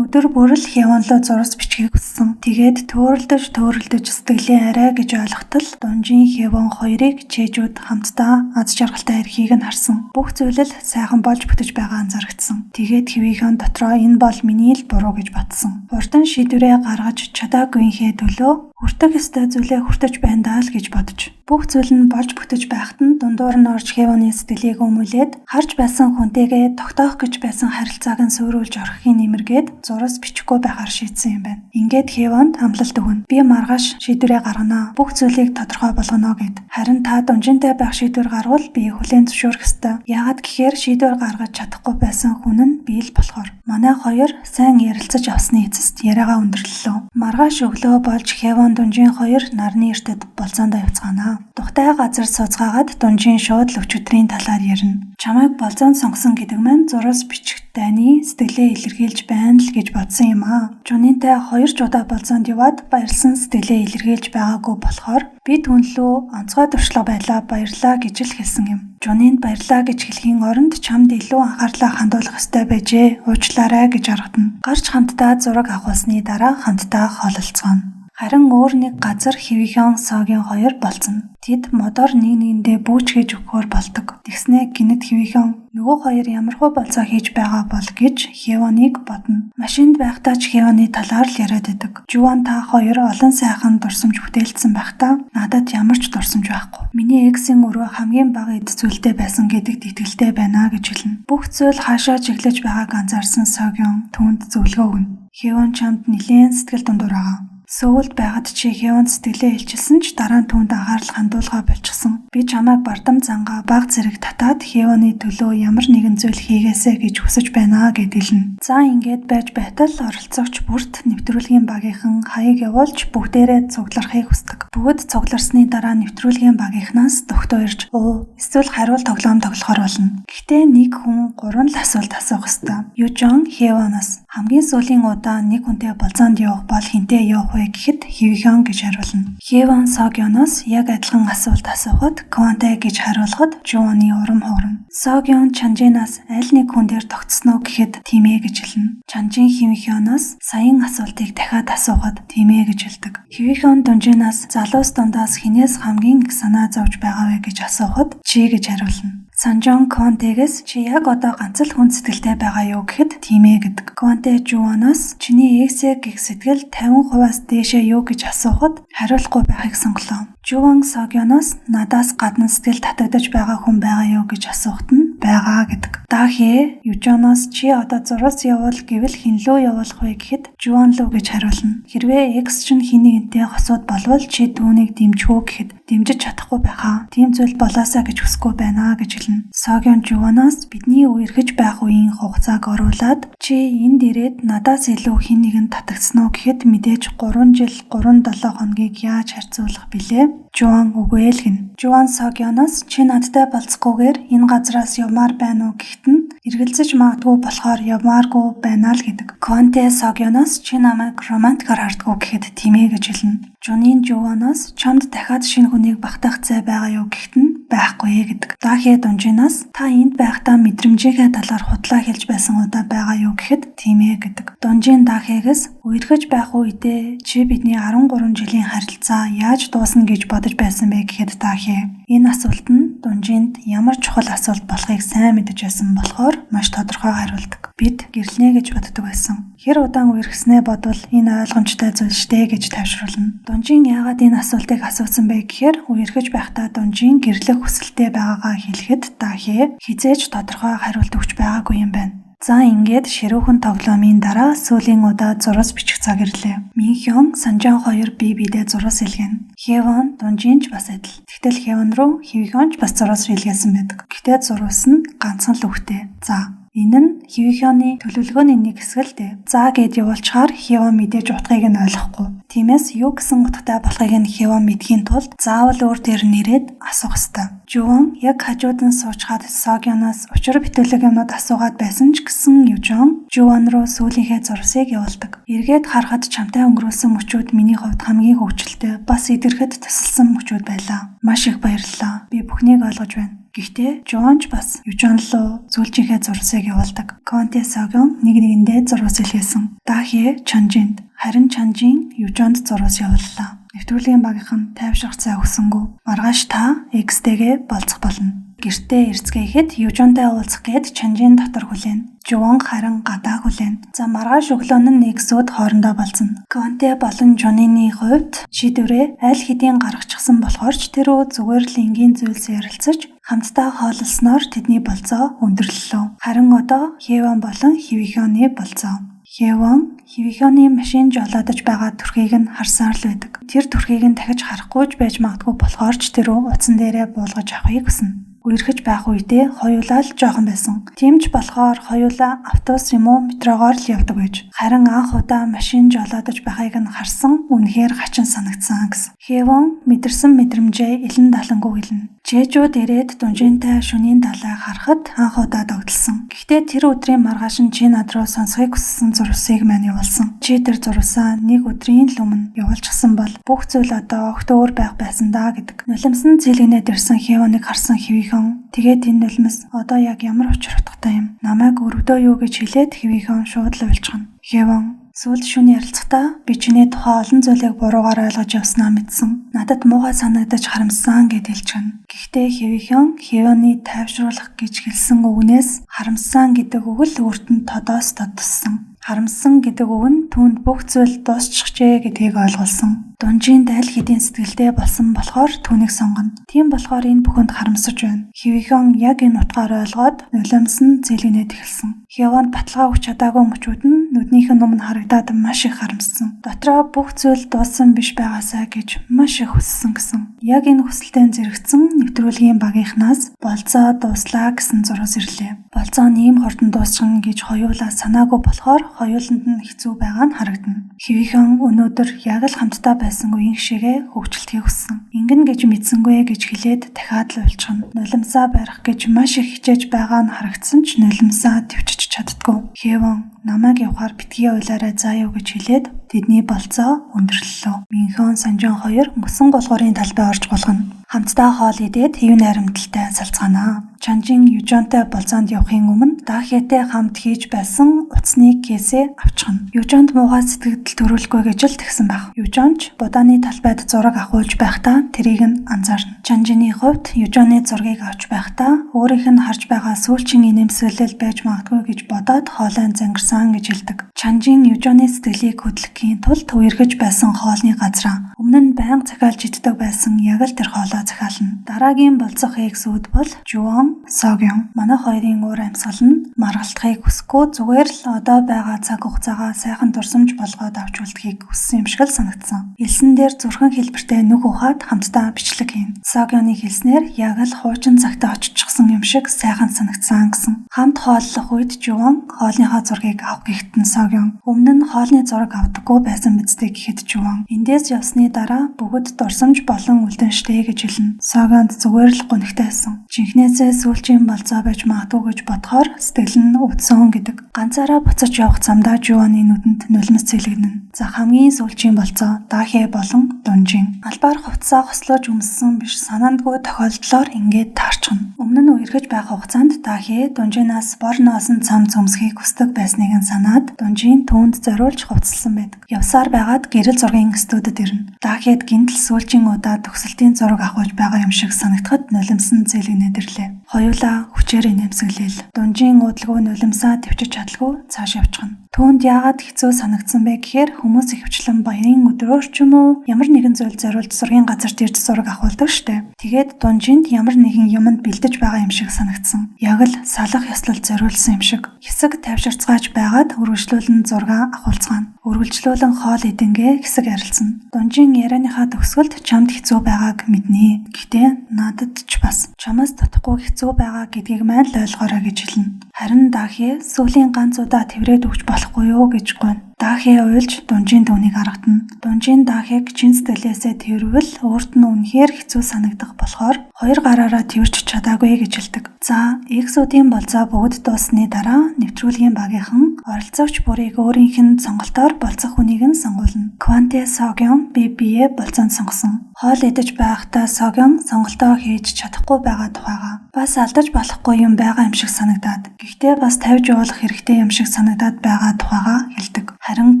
өдөр бүр л Хевон руу зурус бичгийг хүссэн. Тэгээд төөрөлдөж сэтгэлийн уучлаарай гэж ойлгохтол Дунжин, Хевон хоёрыг Чэжүүд хамтдаа аз жаргалтай ирэхийг нь харсан. Бүх зүйл л сайхан болж бүтэж байгаа анзаарчихсан. Тэгээд Хвихон дотроо энэ бол миний л буруу гэж бодсон. Хурдан шийдвэрээ гаргаж чадаагүйнхээ төлөө хүртэх ёстой зүйлээ хүртэж байна даа л гэж бодож. Бүх зүйл нь болж бүтэж байхад нь дундуур нь орж Хевоны сэтгэлийг өмүүлээд харж байсан хүнтэйгээ тогтоох гэж байсан харилцааг нь суйруулж орхихын нэмэргээд зурас бичихгүй байхаар шийдсэн юм байна. Ингээд Хевонд амлалт өгнө. Би маргааш шийдвэрээ гаргана. Бүх зүйлийг тодорхой болгоно гэд. Харин та дунжинтай байх шийдвэр гарвал би хүлээн зөвшөөрөх ёстой. Яагаад гэхээр шийдвэр гаргаж чадахгүй байсан хүн нь би л болохоор. Манай хоёр сайн ярилцаж авсны эцэст яриагаа өндөрлөлөө. Маргааш өглөө болж Хевон Дунжин хоёр нарны эртэд болзоондоо явцгаана. Тухтай газар сууцгаагаад Дунжин шууд л өчигдрийн талаар ярина. Чамайг болзоонд сонгосон гэдэг маань зурус бичих дайны сэтгэлээ илэрхийлж байна л гэж бодсон юм аа. Жунинтай 2 ч удаа болзоонд яваад баярлсан сэтгэлээ илэрхийлж байгаагүй болохоор би түн лүү онцгой туршлага байлаа баярлаа гэж л хэлсэн юм. Жунинд баярлаа гэж хэлхийн оронд чамд илүү анхаарлаа хандуулах ёстой байжээ. Уучлаарай гэж аргадна. Гарч хамтдаа зураг авахсны дараа хамтдаа хоололцгооно. Харин өөр нэг газар Хвихон Согийн хоёр болцсон. Тэд модоор нэг нэгэндээ бүүчгэж өгөхөөр болдог. Тэгснээ гинэт Хвихон нөгөө хоёр ямархуу болцоо хийж байгаа бол гэж Хевоныг бодно. Машинд байхдаа ч Хевоны талаар л яриад байдаг. Жуан та хоёр олон сайхан дурсамж бүтээлдсэн байхдаа надад ямар ч дурсамж байхгүй. Миний эксийн өрөө хамгийн бага эд зүйлтэй байсан гэдэгт итгэлтэй байна гэж хэлнэ. Бүх зүйл хаашаа чиглэж байгааг анзаарсан Согион түүнд зөвлөгөө өгнө. Хевон чамд нэлээн сэтгэл дундуур байгаа. Сөүлд байхад чи Хевонд сэтгэлээ илчилсэн ч дараа нь түүнд анхаарал хандуулгаа болчихсон. Би чамайг бардам зангаа баг зэрэг татаад Хевоны төлөө ямар нэгэн зүйл хийгээсэй гэж хүсэж байна гэд хэлнэ. За ингээд байж байтал оролцогч бүрт нэвтрүүлгийн багийнхан хаяг явуулж бүгдээрээ цугларахыг хүсдэг. Бүгд цугларсны дараа нэвтрүүлгийн багийнхнаас догтоо ирж эсвэл хариул тоглоом тоглохоор болно. Гэхдээ нэг хүн 3 л асуулт асуух ёстой. Южон Хевоноос хамгийн сүүлийн удаа нэг хүнтэй болзоонд явах бол хэнтэй явах вэ гэхэд Хвихон гэж хариулна. Хевон Согёноос яг адилхан асуулт асуухад Квантай гэж хариулахад Жуаны урам хугарна. Согён Чанжинаас аль нэг хүн дээр тогтсон уу гэхэд тийм ээ гэж хэлнэ. Чанжин Хвихоноос саяын асуултыг дахиад асуухад тийм ээ гэж хэлдэг. Хвихон Дунжинаас залуус дундаас хинээс хамгийн их санаа зовж байгаа вэ гэж асуухад чи гэж хариулна. Санжон Квантегээс чи яг одоо ганц л хүн сэтгэлтэй байгаа юу гэхэд тийм ээ гэдэг. Кванте Жуаноос чиний эксээ гэх сэтгэл 50%-аас дээшээ юу гэж асуухад хариулахгүй байхыг сонголоо. Жуан Согёноос надаас гадна сэтгэл татагдаж байгаа хүн байгаа юу гэж асуухад нь байгаа гэдэг. Дахе Южоноос чи одоо зурус явуул гэвэл хэн лүү явуулах вэ гэхэд Жуан лүү гэж хариулна. Хэрвээ экс чинь хэн нэгэнтэй хосууд болвол чи түүнийг дэмжих үү гэхэд дэмжиж чадахгүй байхаа. Тийм зүйл болоосаа гэж хүсэхгүй байна гэж хэлнэ. Согён Жуаноос бидний үерхэж байх үеийн хугацааг оруулаад чи энд ирээд надаас илүү хэн нэгэн татагдсан уу гэхэд мэдээж 3 жил 3-7 хоногийг яаж харьцуулах билээ? Жуан үгүй л гэнэ. Жуан Согёноос чи надтай болцохгүйгээр энэ газраас явмаар байна уу гэхэд нь эргэлзэж магадгүй болохоор явмааргүй байна л гэдэг. Кванте Согёноос чи намайг романтикаар хардггүй гэхэд тийм ээ гэж хэлнэ. Жунин Жуаноос чамд дахиад шинэ хүнийг багтаах зай байгаа юу гэхэд нь байхгүй гэдэг. Дахе Дунжинаас та энд байхдаа мэдрэмжийнхээ талаар худлаа хэлж байсан удаа байгаа юу гэхэд тийм ээ гэдэг. Дунжин Дахегээс үерхэж байх үедээ чи бидний 13 жилийн харилцаа яаж дуусна гэж бодож байсан бэ гэхэд Дахе энэ асуулт нь Дунжинд ямар чухал асуулт болохыг сайн мэдэж байсан болохоор маш тодорхой хариулдаг. Бид гэрлэнэ гэж боддог байсан. Хэр удаан үерхснээ бодвол энэ ойлгомжтой зүйл штэ гэж тайвшруулна. Дунжин яагаад энэ асуултыг асуусан бэ гэхээр үерхэж байхдаа Дунжин гэрлэх хүсэлтэй байгаагаа хэлэхэд Дахе хизээж тодорхой хариулт өгч байгаагүй юм байна. За ингээд ширүүхэн тоглоомын дараа сүүлийн удаа зурус бичих цаг ирлээ. Минхён, Санжан хоёр бие биедээ зурус илгээнэ. Хевон, Дунжин ч бас адил. Тэгтэл Хевон руу Хвихон ч бас зурус илгээсэн байдаг. Гэхдээ зурус нь ганцхан л үгтэй. За энэ нь Хвихоны төлөвлөгөөний нэг хэсэг л дээ. За гэд явуулчихаар Хевон мэдээж утгыг нь ойлгохгүй. Тиймээс юу гэсэн утгатай болохыг нь Хевон мэдхийн тулд заавал өөр дээр нэрээд асуух ёстой. Жуан яг хажууд нь суучхад Согёноос учир битүүлэг юмнууд асуугаад байсан ч гэсэн Южон Жуан руу сүүлийнхээ зурсыг явуулдаг. Эргээд харахад чамтай өнгөрүүлсэн мөчүүд миний хувьд хамгийн хөвгчлөлтэй бас идэрхэд тусалсан мөчүүд байлаа. Маш их баярлалаа. Би бүхнийг ойлгож байна. Гэхдээ Жуан ч бас Южон руу сүүлчийнхээ зурсыг явуулдаг. Кванте Согён нэг нэгэндээ зурус илгээсэн. Дахе Чанжинд, харин Чанжин Южонд зурус явууллаа. Нэвтрүүлгийн багийнхан тайвшрах цай өгсөнгүү. Маргааш та X-тэйгээ болцох болно. Гэртээ ирцгээхэд Южонтой уулзах гээд Чанжин дотор хүлээнэ. Жуван харин гадаа хүлээнэ. За маргааш өглөө нь X-үүд хоорондоо болцно. Кванте болон Жонины хувьд шийдвэрээ аль хэдийн гаргачихсан болохоор ч тэр зүгээр л энгийн зүйлс ярилцаж хамтдаа хооллосноор тэдний болцоо өндөрлөлөө. Харин одоо Хеван болон Хивихёны болцоо. Хеван Хивихёны машин жолоодож байгаа төрхийг нь харсаар л байдаг. Тэр төрхийг нь дахиж харахгүй ч байж магадгүй болохоор ч тэр утсан дээрээ буулгаж авахыг хүснэ. Үерхэж байх үедээ хоёулаа л жоохон байсан. Тийм ч болохоор хоёулаа автобус юм уу метрогоор л явдаг байж. Харин анх удаа машин жолоодож байхыг нь харсан үнэхээр хачин санагдсан гэсэн. Хевон мэдэрсэн мэдрэмжээ илэн далангүй хэлнэ. Чэжүүд ирээд дунжинтай шөнийн далай харахад анх удаа догдолсон. Гэхдээ тэр өдрийн маргааш нь чи над руу сонсохыг хүссэн зурвасыг маань явуулсан. Чи тэр зурвасаа нэг өдрийн л өмнө явуулчихсан бол бүх зүйл одоо огт өөр байх байсан даа гэдэг. Нулимсан цэлгэнээд ирсэн Хевоныг харсан Хивихон тэгээд энэ нулимс одоо яг ямар учир утгатай юм? Намайг өрөвдөө юу гэж хэлээд Хивихон шууд л уйлчихна. Хевон сүүлд шөнө ярилцахдаа би чиний тухай олон зүйлийг буруугаар ойлгож явснаа мэдсэн. Надад муухай санагдаж харамссан гэд хэлчихнэ. Гэхдээ Хивихон Хевоны тайвшруулах гэж хэлсэн үгнээс харамссан гэдэг үг л өөрт нь тодоос тодтоссон. Харамссан гэдэг үг нь түүнд бүх зүйл дуусчихжээ гэдгийг ойлгуулсан. Дунжин аль хэдийн сэтгэлдээ болсон болохоор түүнийг сонгоно. Тийм болохоор энэ бүхэнд харамсаж байна. Хивихон яг энэ утгаар ойлгоод нулимс нь зэлгэнээд эхэлсэн. Хевонд баталгаа өгч чадаагүй мөчүүд нь нүднийх нь өмнө харагдаад маш их харамссан. Дотроо бүх зүйл дууссан биш байгаасай гэж маш их хүссэн гэсэн. Яг энэ хүсэлтэд зэрэгцэн нэвтрүүлгийн багийнхнаас болцоо дууслаа гэсэн зурвас ирлээ. Болцоо нь ийм хурдан дуусчихна гэж хоёулаа санаагүй болохоор хоёуланд нь хэцүү байгаа нь харагдана. Хивихон өнөөдөр яг л хамтдаа байсан үеийн шигээ хөгжилтгийг хүссэн. Ингэнэ гэж мэдсэнгүй гэж хэлээд дахиад л уйлчихна. Нулимсаа барих гэж маш их хичээж байгаа нь харагдсан ч нулимсаа төвчж чаддгүй. Хевон намайг явахаар битгий уйлаарай заа юу гэж хэлээд тэдний болцоо өндөрлөлөө. Минхон Санжон хоёр мөсөн гулгуурын талбай орж гулгана. Хамтдаа хоол идээд хэв найрамдалтай салцгаана. Чанжин Южонтой болцоонд явахын өмнө Дахэтэй хамт хийж байсан утасны кейсээ авчихна. Южонд муухай сэтгэгдэл төрүүлэхгүй гэж л тэгсэн байх. Южонч будааны талбайд зураг авахулж байхдаа тэрийг нь анзаарна. Чанжины хувьд Южоны зургийг авч байхдаа өөрийнх нь харж байгаа сүүлчийн инээмсэглэл байж магадгүй гэж бодоод хоолой зангарсан гэж хэлдэг. Чанжин Южоны сэтгэлийг хөдлөхийн тулд үерхэж байсан хоолны газраа өмнө нь байнга захиалж иддэг байсан яг л тэр хоолой захиална. Дараагийн болцох эксүүд бол Жуан, Согён. Манай хоёрын уур амьсгал нь маргалтахыг хүсэхгүй зүгээр л одоо байгаа цаг хугацаагаа сайхан дурсамж болгоод авч үлдэхийг хүссэн юм шиг л санагдсан. Элсэн дээр зүрхэн хэлбэртэй нүх ухаад хамтдаа бичлэг хийнэ. Согёны хэлснээр яг л хуучин цагтаа очичихсан юм шиг сайхан санагдсан гэсэн. Хамт хооллох үед Жуан хоолныхоо зургийг авах гэхэд нь Согён өмнө нь хоолны зураг авдаггүй байсан биз дээ гэхэд Жуан эндээс явсны дараа бүгд дурсамж болон үлдэн штэ гэж хэлнэ. Согёнд зүгээр л гонхтой байсан. Жинхнээсээ сүүлчийн болцоо байж магадгүй гэж бодохоор сэтгэл нь өвдсөн гэдэг. Ганцаараа буцаж явах замдаа Жуаны нүдэнд нулимс цэлэгнэ. За хамгийн сүүлчийн болцоо Дахэ болон Дунжин. Албаар хувцсаа хослож өмссөн биш санаандгүй тохиолдлоор ингээд таарчихна. Өмнө нь үерхэж байх хугацаанд Дахэ Дунжинаас бор ноосон цам зөмсөхийг хүсдэг байсныг нь санаад Дунжин түүнд зориулж хувцалсан байдаг. Явсаар байгаад гэрэл зургийн студид ирнэ. Дахэд гинтл сүүлчийн удаа төгсөлтийн зураг авахулж байгаа юм шиг санагдахад нулимсан зэлгэнээд ирлээ. Хоёулаа хүчээр инээмсэглээл. Дунжин удалгүй нулимсаа төвчж чадалгүй цааш явчихна. Түүнд яагаад хэцүү санагдсан бэ гэхээр хүмүүс ихэвчлэн баярын өдрөөр ч юм уу ямар нэгэн зүйл зориулж зургийн газарт ирж зураг авахулдаг штэ. Тэгээд Дунжинд ямар нэгэн юмд бэлдэж байгаа юм шиг санагдсан. Яг л салах ёслол зориулсан юм шиг. Хэсэг тавьширцгааж байгаад үргэлжлүүлэн зураг авахулцгаана. Үргэлжлүүлэн хоол идэнгээ хэсэг ярилцсан. Дунжин ярианыхаа төгсгөлд чамд хэцүү байгааг мэднэ. Гэхдээ надад ч бас чамаас татахгүй хэцүү байгаа гэдгийг маань л ойлгоорой гэж хэлнэ. Харин Дахэ сүүлийн ганц удаа тэврээд өгч болохгүй юу гэж гуйна. Дахэ уйлж Дунжин түүнийг аргатна. Дунжин Дахэг чин сэтгэлээсээ тэрвэл өөрт нь үнэхээр хэцүү санагдах болохоор хоёр гараараа тэрч чадаагүй гэж хэлдэг. За, X-үүдийн болцоо бүгд дууссаны дараа нэвтрүүлгийн багийнхан оролцогч бүрийг өөрийнх нь сонголтоор болцох хүнийг нь сонгуулна. Кванте Согён бие биеэ болцоонд сонгосон. Хоол идэж байхдаа Согён сонголтоо хийж чадахгүй байгаа тухайга бас алдаж болохгүй юм байгаа юм шиг санагдаад. Гэхдээ бас тавьж явуулах хэрэгтэй юм шиг санагдаад байгаа тухайга хэлдэг. Харин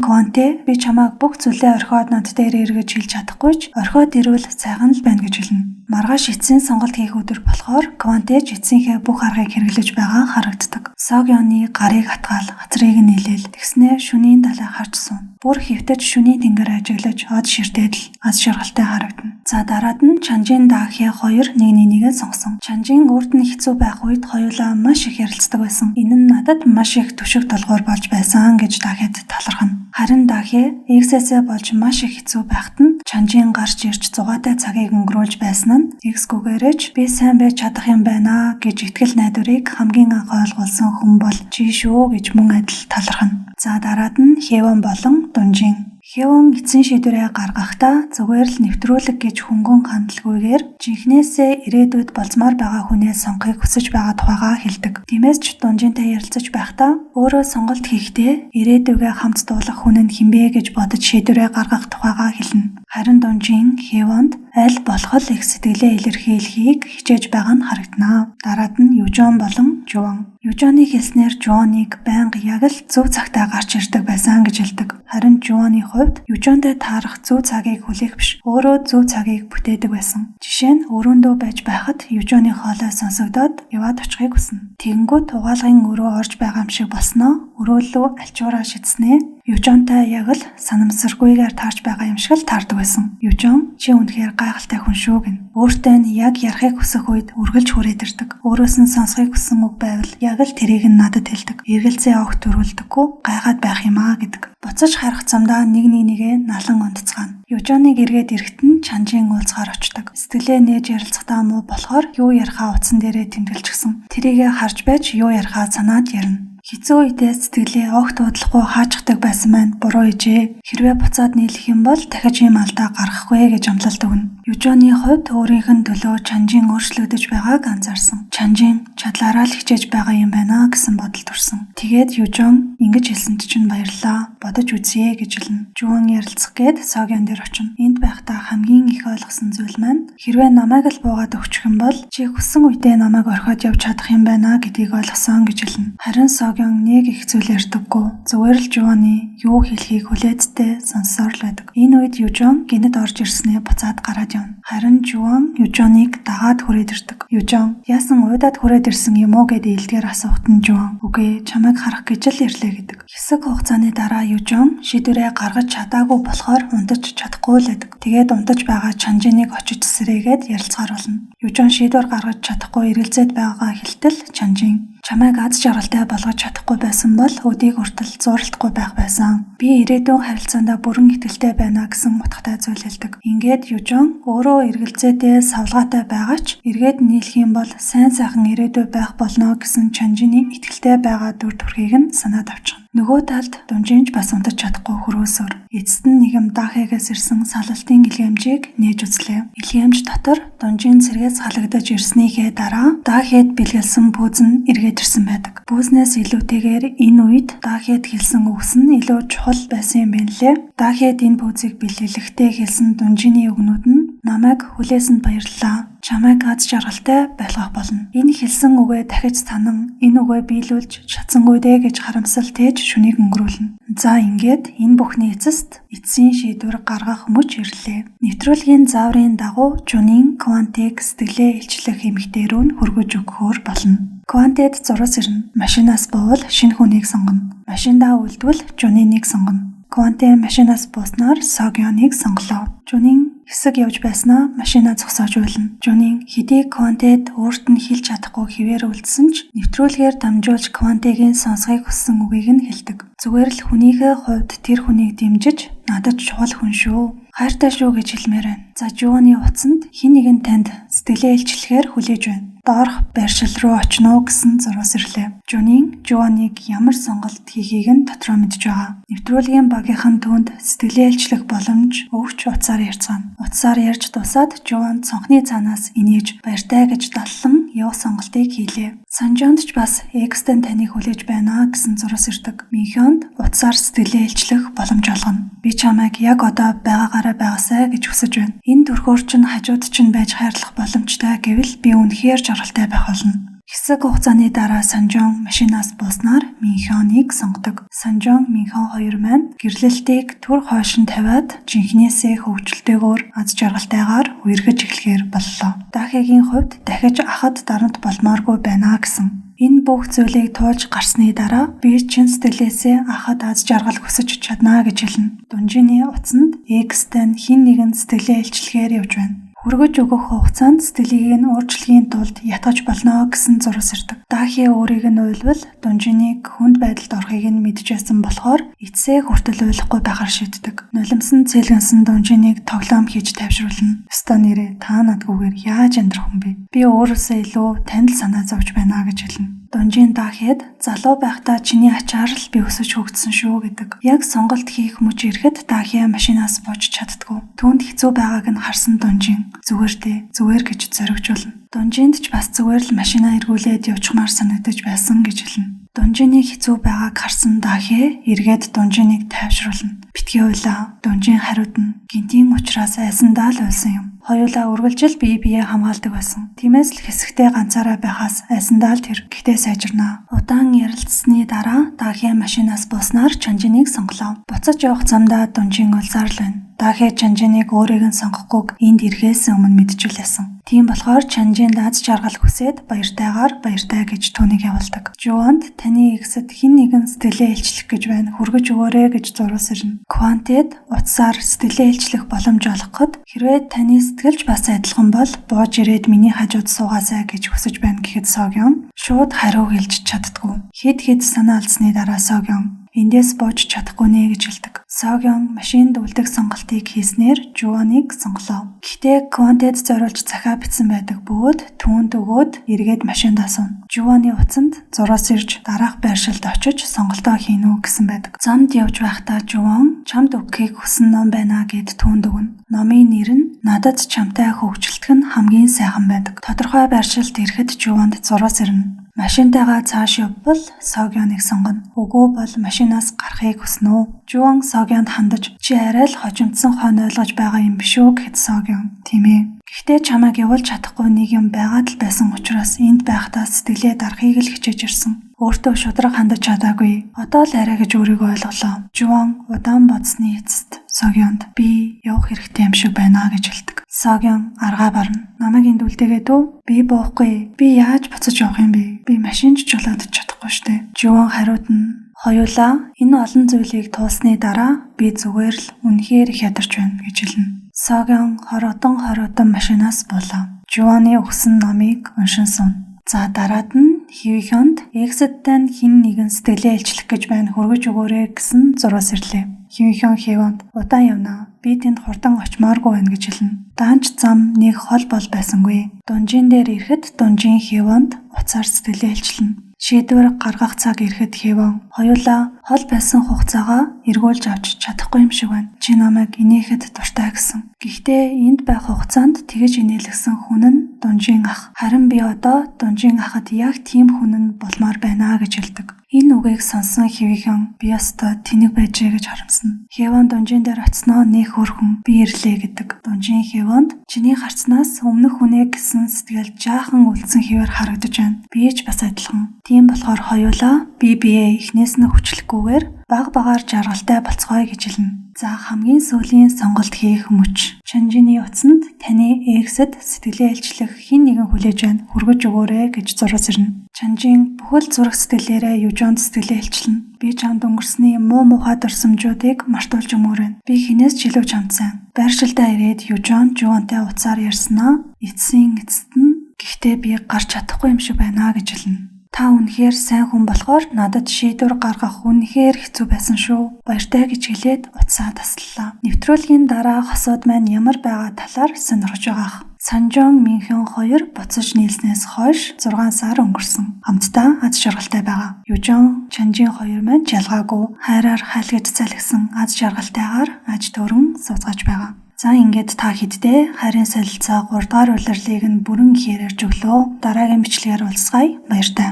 Кванте би чамайг бүх зүйлээ орхиод над дээр ир гэж хэлж чадахгүй ч орхиод ирвэл сайхан л байна гэж хэлнэ. Маргааш эцсийн сонголт хийх өдөр болохоор Кванте ч эцсийнхээ бүх аргыг хэрэглэж байгаа харагддаг. Согёны гарыг атгаал, хацрыг нь нийлээл тэгснээ шөнийн далай харж суuna. Бүр хэвтэж шөнийн тэнгэр ажиглаж од ширтээд л аз жаргалтай харагдана. За дараад нь Чанжин Дахе хоёр нэг нэгээ сонгосон. Чанжин өөрт нь хэцүү байх үед хоёулаа маш их ярилцдаг байсан. Энэ нь надад маш их түшиг долгуур болж байсан гэж Дахед талархана. Харин Дахе X-ээсээ болж маш их хэцүү байхад нь Чанжин гарч ирж зугаатай цагийг өнгөрүүлж байсан нь X-гүгээрэж би сайн байж чадах юм байна гэж итгэл найдварыг хамгийн анх ойлгуулсан хүн бол чи шүү гэж мөн адил талархана. За дараад нь Хэвон болон Дунжин. Хэвон эцсийн шийдвэрээ гаргахдаа зүгээр л нэвтрүүлэг гэж хөнгөн хандлаггүйгээр жинхнээсээ ирээдүйд болзмоор байгаа хүнээ сонгохыг хүсэж байгаа тухайгаа хэлдэг. Тиймээс ч Дунжинтай ярилцаж байхдаа өөрөө сонголт хийхдээ ирээдүйгээ хамт дуулах хүн нь хэн бэ гэж бодож шийдвэрээ гаргах тухайгаа хэлнэ. Харин Дунжин Хэвонд аль болох л их сэтгэлээ илэрхийлэхийг хичээж байгаа нь харагдана. Дараад нь Южон болон Жуан. Южоны хэлснээр Жуаныг байнга яг л зөв цагтаа гарч ирдэг байсан гэж хэлдэг. Харин Жуаны хувьд Южонтой таарах зөв цагийг хүлээх биш, өөрөө зөв цагийг бүтээдэг байсан. Жишээ нь өрөөндөө байж байхад Южоны хоолой сонсогдоод яваад очихыг хүснэ. Тэгэнгүүт угаалгын өрөө орж байгаа юм шиг болсноо өрөөлөө альчуураа шидснээ Южонтой яг л санамсаргүйгээр таарч байгаа юм шиг л таардаг байсан. Южон чи үнэхээр гайхалтай хүн шүү гэнэ. Өөртөө нь яг ярихыг хүсэх үед үргэлж хүрээд ирдэг. Өөрөөс нь сонсохыг хүссэн үг байвал яг л тэрийг нь надад хэлдэг. Эргэлзээ огт төрүүлдэггүй, гайхаад байх юм аа гэдэг. Буцаж харах замдаа нэг нэгээ налан унтцгаана. Южоныг эргээд ирэхэд нь Чанжин уулзахаар очдог. Сэтгэлээ нээж ярилцахдаа муу болохоор юу ярихаа утсан дээрээ тэмдэглэчихсэн. Тэрийгэ харж байж юу ярихаа санаад ярина. Хэцүү үедээ сэтгэлээ огт уудлахгүй хаачдаг байсан маань буруу ээжээ. Хэрвээ буцаад нийлэх юм бол дахиж ийм алдаа гаргахгүй гэж амлалт өгнө. Южоны хувьд өөрийнх нь төлөө Чанжин өөрчлөгдөж байгааг анзаарсан. Чанжин чадлаараа л хичээж байгаа юм байна гэсэн бодол төрсөн. Тэгээд Южон ингэж хэлсэнд чинь баярлалаа. Бодож үзье гэж хэлнэ. Жуан ярилцах гээд Согён дээр очино. Энд байхдаа хамгийн их ойлгосон зүйл маань хэрвээ намайг л буугаад өгчих юм бол чи хүссэн үедээ намайг орхиод явж чадах юм байна гэдгийг ойлгосон гэж хэлнэ. Харин Согён нэг их зүйл ярьдаггүй. Зүгээр л Жуаны юу хэлхийг хүлээцтэй сонссоор л байдаг. Энэ үед Южон гэнэт орж ирснээ буцаад гараад явна. Харин Жуан Южоныг дагаад хүрээд ирдэг. Южон яасан уудад хүрээд ирсэн юм уу гэд ээлдгээр асуухад нь Жуан үгүй чамайг харах гэж л ирлээ гэдэг. Хэсэг хугацааны дараа Южон шийдвэрээ гаргаж чадаагүй болохоор унтаж чадахгүй л байдаг. Тэгээд унтаж байгаа Чанжиныг очиж сэрээгээд ярилцахаар болно. Южон шийдвэр гаргаж чадахгүй эргэлзээд байгаагаа хэлтэл Чанжин чамайг аз жаргалтай болгож чадахгүй байсан бол өдийг хүртэл зууралдахгүй байх байсан. Би ирээдүйн харилцаандаа бүрэн итгэлтэй байна гэсэн утгатай зүйл хэлдэг. Ингээд Южон өөрөө эргэлзээтэй савлгаатай байгаа ч эргээд нийлэх юм бол сайн сайхан ирээдүй байх болно гэсэн Чанжины итгэлтэй байгаа дүр төрхийг нь санаад авчихна. Нөгөө талд Дунжинч бас унтаж чадахгүй хөрөөсөр. Эцэст нь нэгэн Дахегээс ирсэн салалтын илгээмжийг нээж үзлээ. Илгээмж дотор Дунжин цэргээс халагдаж ирснийхээ дараа Дахед бэлгэлсэн пүүз нь эргээд ирсэн байдаг. Пүүзнээс илүүтэйгээр энэ үед Дахед хэлсэн үгс нь илүү чухал байсан юм байна лээ. Дахед энэ пүүзийг бэлгэлэхдээ хэлсэн Дунжины үгнүүд нь намайг хүлээсэнд баярлалаа. Чамайг аз жаргалтай байлгах болно. Энэ хэлсэн үгээ дахиж санан энэ үгээ биелүүлж чадсангүй дээ гэж харамсал тээж шөнийг өнгөрүүлнэ. За ингээд энэ бүхний эцэст эцсийн шийдвэр гаргах мөч ирлээ. Нэвтрүүлгийн зааврын дагуу Жунин Квантыг сэтгэлээ илчлэх эмэгтэй рүү нь хөргөж өгөхөөр болно. Квантэд зурус ирнэ. Машинаас буувал шинэ хүнийг сонгоно. Машиндаа үлдвэл Жуниныг сонгоно. Кванте машинаас бууснаар Согёныг сонголоо. Жунин хэсэг явж байснаа машинаа зогсоож уйлна. Жунин хэдий Квантэд өөрт нь хэлж чадахгүй хэвээр үлдсэн ч нэвтрүүлгээр дамжуулж Квантегийн сонсохыг хүссэн үгийг нь хэлдэг. Зүгээр л хүнийхээ хувьд тэр хүнийг дэмжиж надад чухал хүн шүү. Хайртай шүү гэж хэлмээр байна. За Жуаны утсанд хэн нэгэн танд сэтгэлээ илчлэхээр хүлээж байна. Доорх байршил руу очино уу гэсэн зурвас ирлээ. Жунин Жуаныг ямар сонголт хийхийг нь дотроо мэдж байгаа. Нэвтрүүлгийн багийнхан түүнд сэтгэлээ илчлэх боломж өгч утсаар ярьцгаана. Утсаар ярьж дуусаад Жуан цонхны цаанаас инээж баяртай гэж даллан явах сонголтыг хийлээ. Санжонд ч бас Экстен таныг хүлээж байна гэсэн зурвас ирдэг. Минхёнд утсаар сэтгэлээ илчлэх боломж олгоно. Би чамайг яг одоо байгаагаараа байгаасай гэж хүсэж байна. Энэ төрхөөр чинь хажууд чинь байж хайрлах боломжтой гэвэл би үнэхээр жаргалтай байх болно. Хэсэг хугацааны дараа Санжон машинаас бууснаар Минхёныг сонгодог. Санжон Минхён хоёр маань гэрлэлтийг түр хойш нь тавиад жинхнээсээ хөгжилтэйгээр аз жаргалтайгаар үерхэж эхлэхээр боллоо. Дахигийн хувьд дахиж ахад дарамт болмооргүй байна гэсэн. Энэ бүх зүйлийг туулж гарсны дараа би чин сэтгэлээсээ ахад аз жаргал хүсэж чаднаа гэж хэлнэ. Дунжины утсанд X-тэй хэн нэгэн сэтгэлээ илчлэхээр явж байна. Хүргэж өгөх хугацаанд сэтгэлийг нь өөрчлөхийн тулд ятгаж болно гэсэн зурвас ирдэг. Дахи өөрийг нь уйлвал Дунжиныг хүнд байдалд орохыг нь мэдчихсэн болохоор эцсээ хүртэл уйлахгүй байхаар шийддэг. Нулимсан цэлгэнсэн Дунжиныг тоглоом хийж тайвшруулна. Ёстой нэрээ та надгүйгээр яаж амьдрах юм бэ? Би өөрөөсөө илүү танд л санаа зовж байна гэж хэлнэ. Дунжин Дахед залуу байхдаа чиний ачаар л би өсөж хөгжсөн шүү гэдэг. Яг сонголт хийх мөч ирэхэд Дахи машинаас бууж чаддаггүй. Түүнд хэцүү байгааг нь харсан Дунжин зүгээр дээ, зүгээр гэж зоригжуулна. Дунжинд ч бас зүгээр л машинаа эргүүлээд явчихмаар санагдаж байсан гэж хэлнэ. Дунжины хэцүү байгааг харсан Дахи эргээд Дунжиныг тайвшруулна. Битгий уйлаа. Дунжин хариуд нь гинтийн учраас айсандаа л уйлсан юм. Хоёулаа үргэлжил бие биеэ хамгаалдаг байсан. Тиймээс л хэсэгтээ ганцаараа байхаас айсандаа л тэр. Гэхдээ сайжирнаа. Удаан ярилцсаны дараа Дахи машинаас бууснаар Чанжиныг сонголоо. Буцаж явах замдаа Дунжин уйлсаар л байна. Дахи Чанжиныг өөрийг нь сонгохгүйг энд ирэхээс өмнө мэдчихлээсэн. Тийм болохоор Чанжинд аз жаргал хүсээд баяртайгаар баяртай гэж түүнийг явуулдаг. Жуанд таны exэд хэн нэгэн сэтгэлээ илчлэх гэж байна. Хүргэж өгөөрэй гэж зурвас ирнэ. Квантэд утсаар сэтгэлээ илчлэх боломж олгоход хэрвээ таны сэтгэлж бас адилхан бол бууж ирээд миний хажууд суугаасай гэж хүсэж байна гэхэд Согён шууд хариу хэлж чаддаггүй. Хэд хэд санаа алдсны дараа Согён эндээс бууж чадахгүй нэ гэж хэлдэг. Согён машинд үлдэх сонголтыг хийснээр Жуаныг сонголоо. Гэхдээ Квантэд зориулж захиа бичсэн байдаг бөгөөд түүнд өгөөд эргээд машиндаа сууна. Жуаны утсанд зураас ирж дараах байршилд очиж сонголтоо хийнэ үү гэсэн байдаг. Замд явж байхдаа Жуан чамд өгөхийг хүсэн ном байна гэд түүнд өгнө. Номын нэр нь надад чамтай хөгжилдөх нь хамгийн сайхан байдаг. Тодорхой байршилд ирэхэд Жуанд зураас ирнэ. Машинтайгаа цааш явбал Согёныг сонгоно. Үгүй бол машинаас гарахыг хүснэ үү? Жуан Согёнд хандаж чи арай л хожимдсон хойно ойлгож байгаа юм биш үү гэхэд Согён тийм ээ. Гэхдээ чамайг явуулж чадахгүй нэг юм байгаад л байсан учраас энд байхдаа сэтгэлээ дарахыг л хичээж ирсэн. Өөртөө шударга хандаж чадаагүй. Одоо л арай гэж өөрийгөө ойлголоо. Жуан удаан бодсны эцэст Согёнд би явах хэрэгтэй юм шиг байна гэж хэлдэг. Согён аргаа барна. Намайг энд үлдээгээд үү? Би буухгүй. Би яаж буцаж явах юм бэ? Би машинч жолоодож чадахгүй штэ. Жуан хариуд нь хоёулаа энэ олон зүйлийг туулсны дараа би зүгээр л үнэхээр их ядарч байна гэж хэлнэ. Согён хоротон машинаас буулаа. Жуаны өгсөн номыг уншин сууна. За дараад нь Хивихонд exit-тай хэн нэгэн сэтгэлээ илчлэх гэж байна хүргэж өгөөрэй гэсэн зурвас ирлээ. Хивихон Хивонд удаан явна. Би тэнд хурдан очимооргүй байна гэж хэлнэ. Даанч зам нэг хол бол байсангүй. Дунжин дээр ирэхэд Дунжин Хивонд утсаар сэтгэлээ илчлэнэ. Шийдвэр гаргах цаг ирэхэд Хивон хоёулаа хол байсан хугацаагаа эргүүлж авч чадахгүй юм шиг байна. Чи намайг инээхэд дуртай гэсэн. Гэхдээ энд байх хугацаанд тэгэж инээлгсэн хүн нь Дунжин ах. Харин би одоо Дунжин ахад яг тийм хүн нь болмоор байна гэж хэлдэг. Энэ үгийг сонсон Хивихон би ёстой тэнэг байжээ гэж харамсна. Хивон Дунжин дээр очсноо нэх хөрхөн би ирлээ гэдэг. Дунжин Хивонд чиний харцнаас өмнөх хүнээ гэсэн сэтгэл жаахан үлдсэн хэвээр харагдаж байна. Би ч бас адилхан. Тийм болохоор хоёулаа би биеэ эхнээс нь хүчлэхгүйгээр баг багаар жаргалтай болцгоё гэж хэлнэ. За хамгийн сүүлийн сонголт хийх мөч. Чанжины утсанд таны exэд сэтгэлээ илчлэх хэн нэгэн хүлээж байна. Хүргэж өгөөрэй гэж зурвас ирнэ. Чанжин бүхэл зүрх сэтгэлээрээ Южонд сэтгэлээ илчилнэ. Би чамд өнгөрсний муу мухай дурсамжуудыг мартуулж өгмөр байна. Би хинээс ч илүү чамд сайн. Байршилдаа ирээд Южон Жуантай утсаар ярьснаа эцсийн эцэст нь гэхдээ би гарч чадахгүй юм шиг байна гэж хэлнэ. Та үнэхээр сайн хүн болохоор надад шийдвэр гаргах үнэхээр хэцүү байсан шүү. Баяртай гэж хэлээд утсаа таслалаа. Нэвтрүүлгийн дараа хосууд маань ямар байгаа талаар сонирхож байгаах. Санжон Минхэн хоёр буцаж нийлснээс хойш 6 сар өнгөрсөн. Хамтдаа аз жаргалтай байгаа. Южон Чанжин хоёр маань ялгаагүй хайраар хайлгаж залгисан аз жаргалтайгаар аж төрөн сууцгааж байгаа. За ингээд та хэддээ хайрын солилцоо 3 дугаар улирлыг нь бүрэн ихээр ярьж өглөө. Дараагийн бичлэгээр уулзцгаая. Баяртай.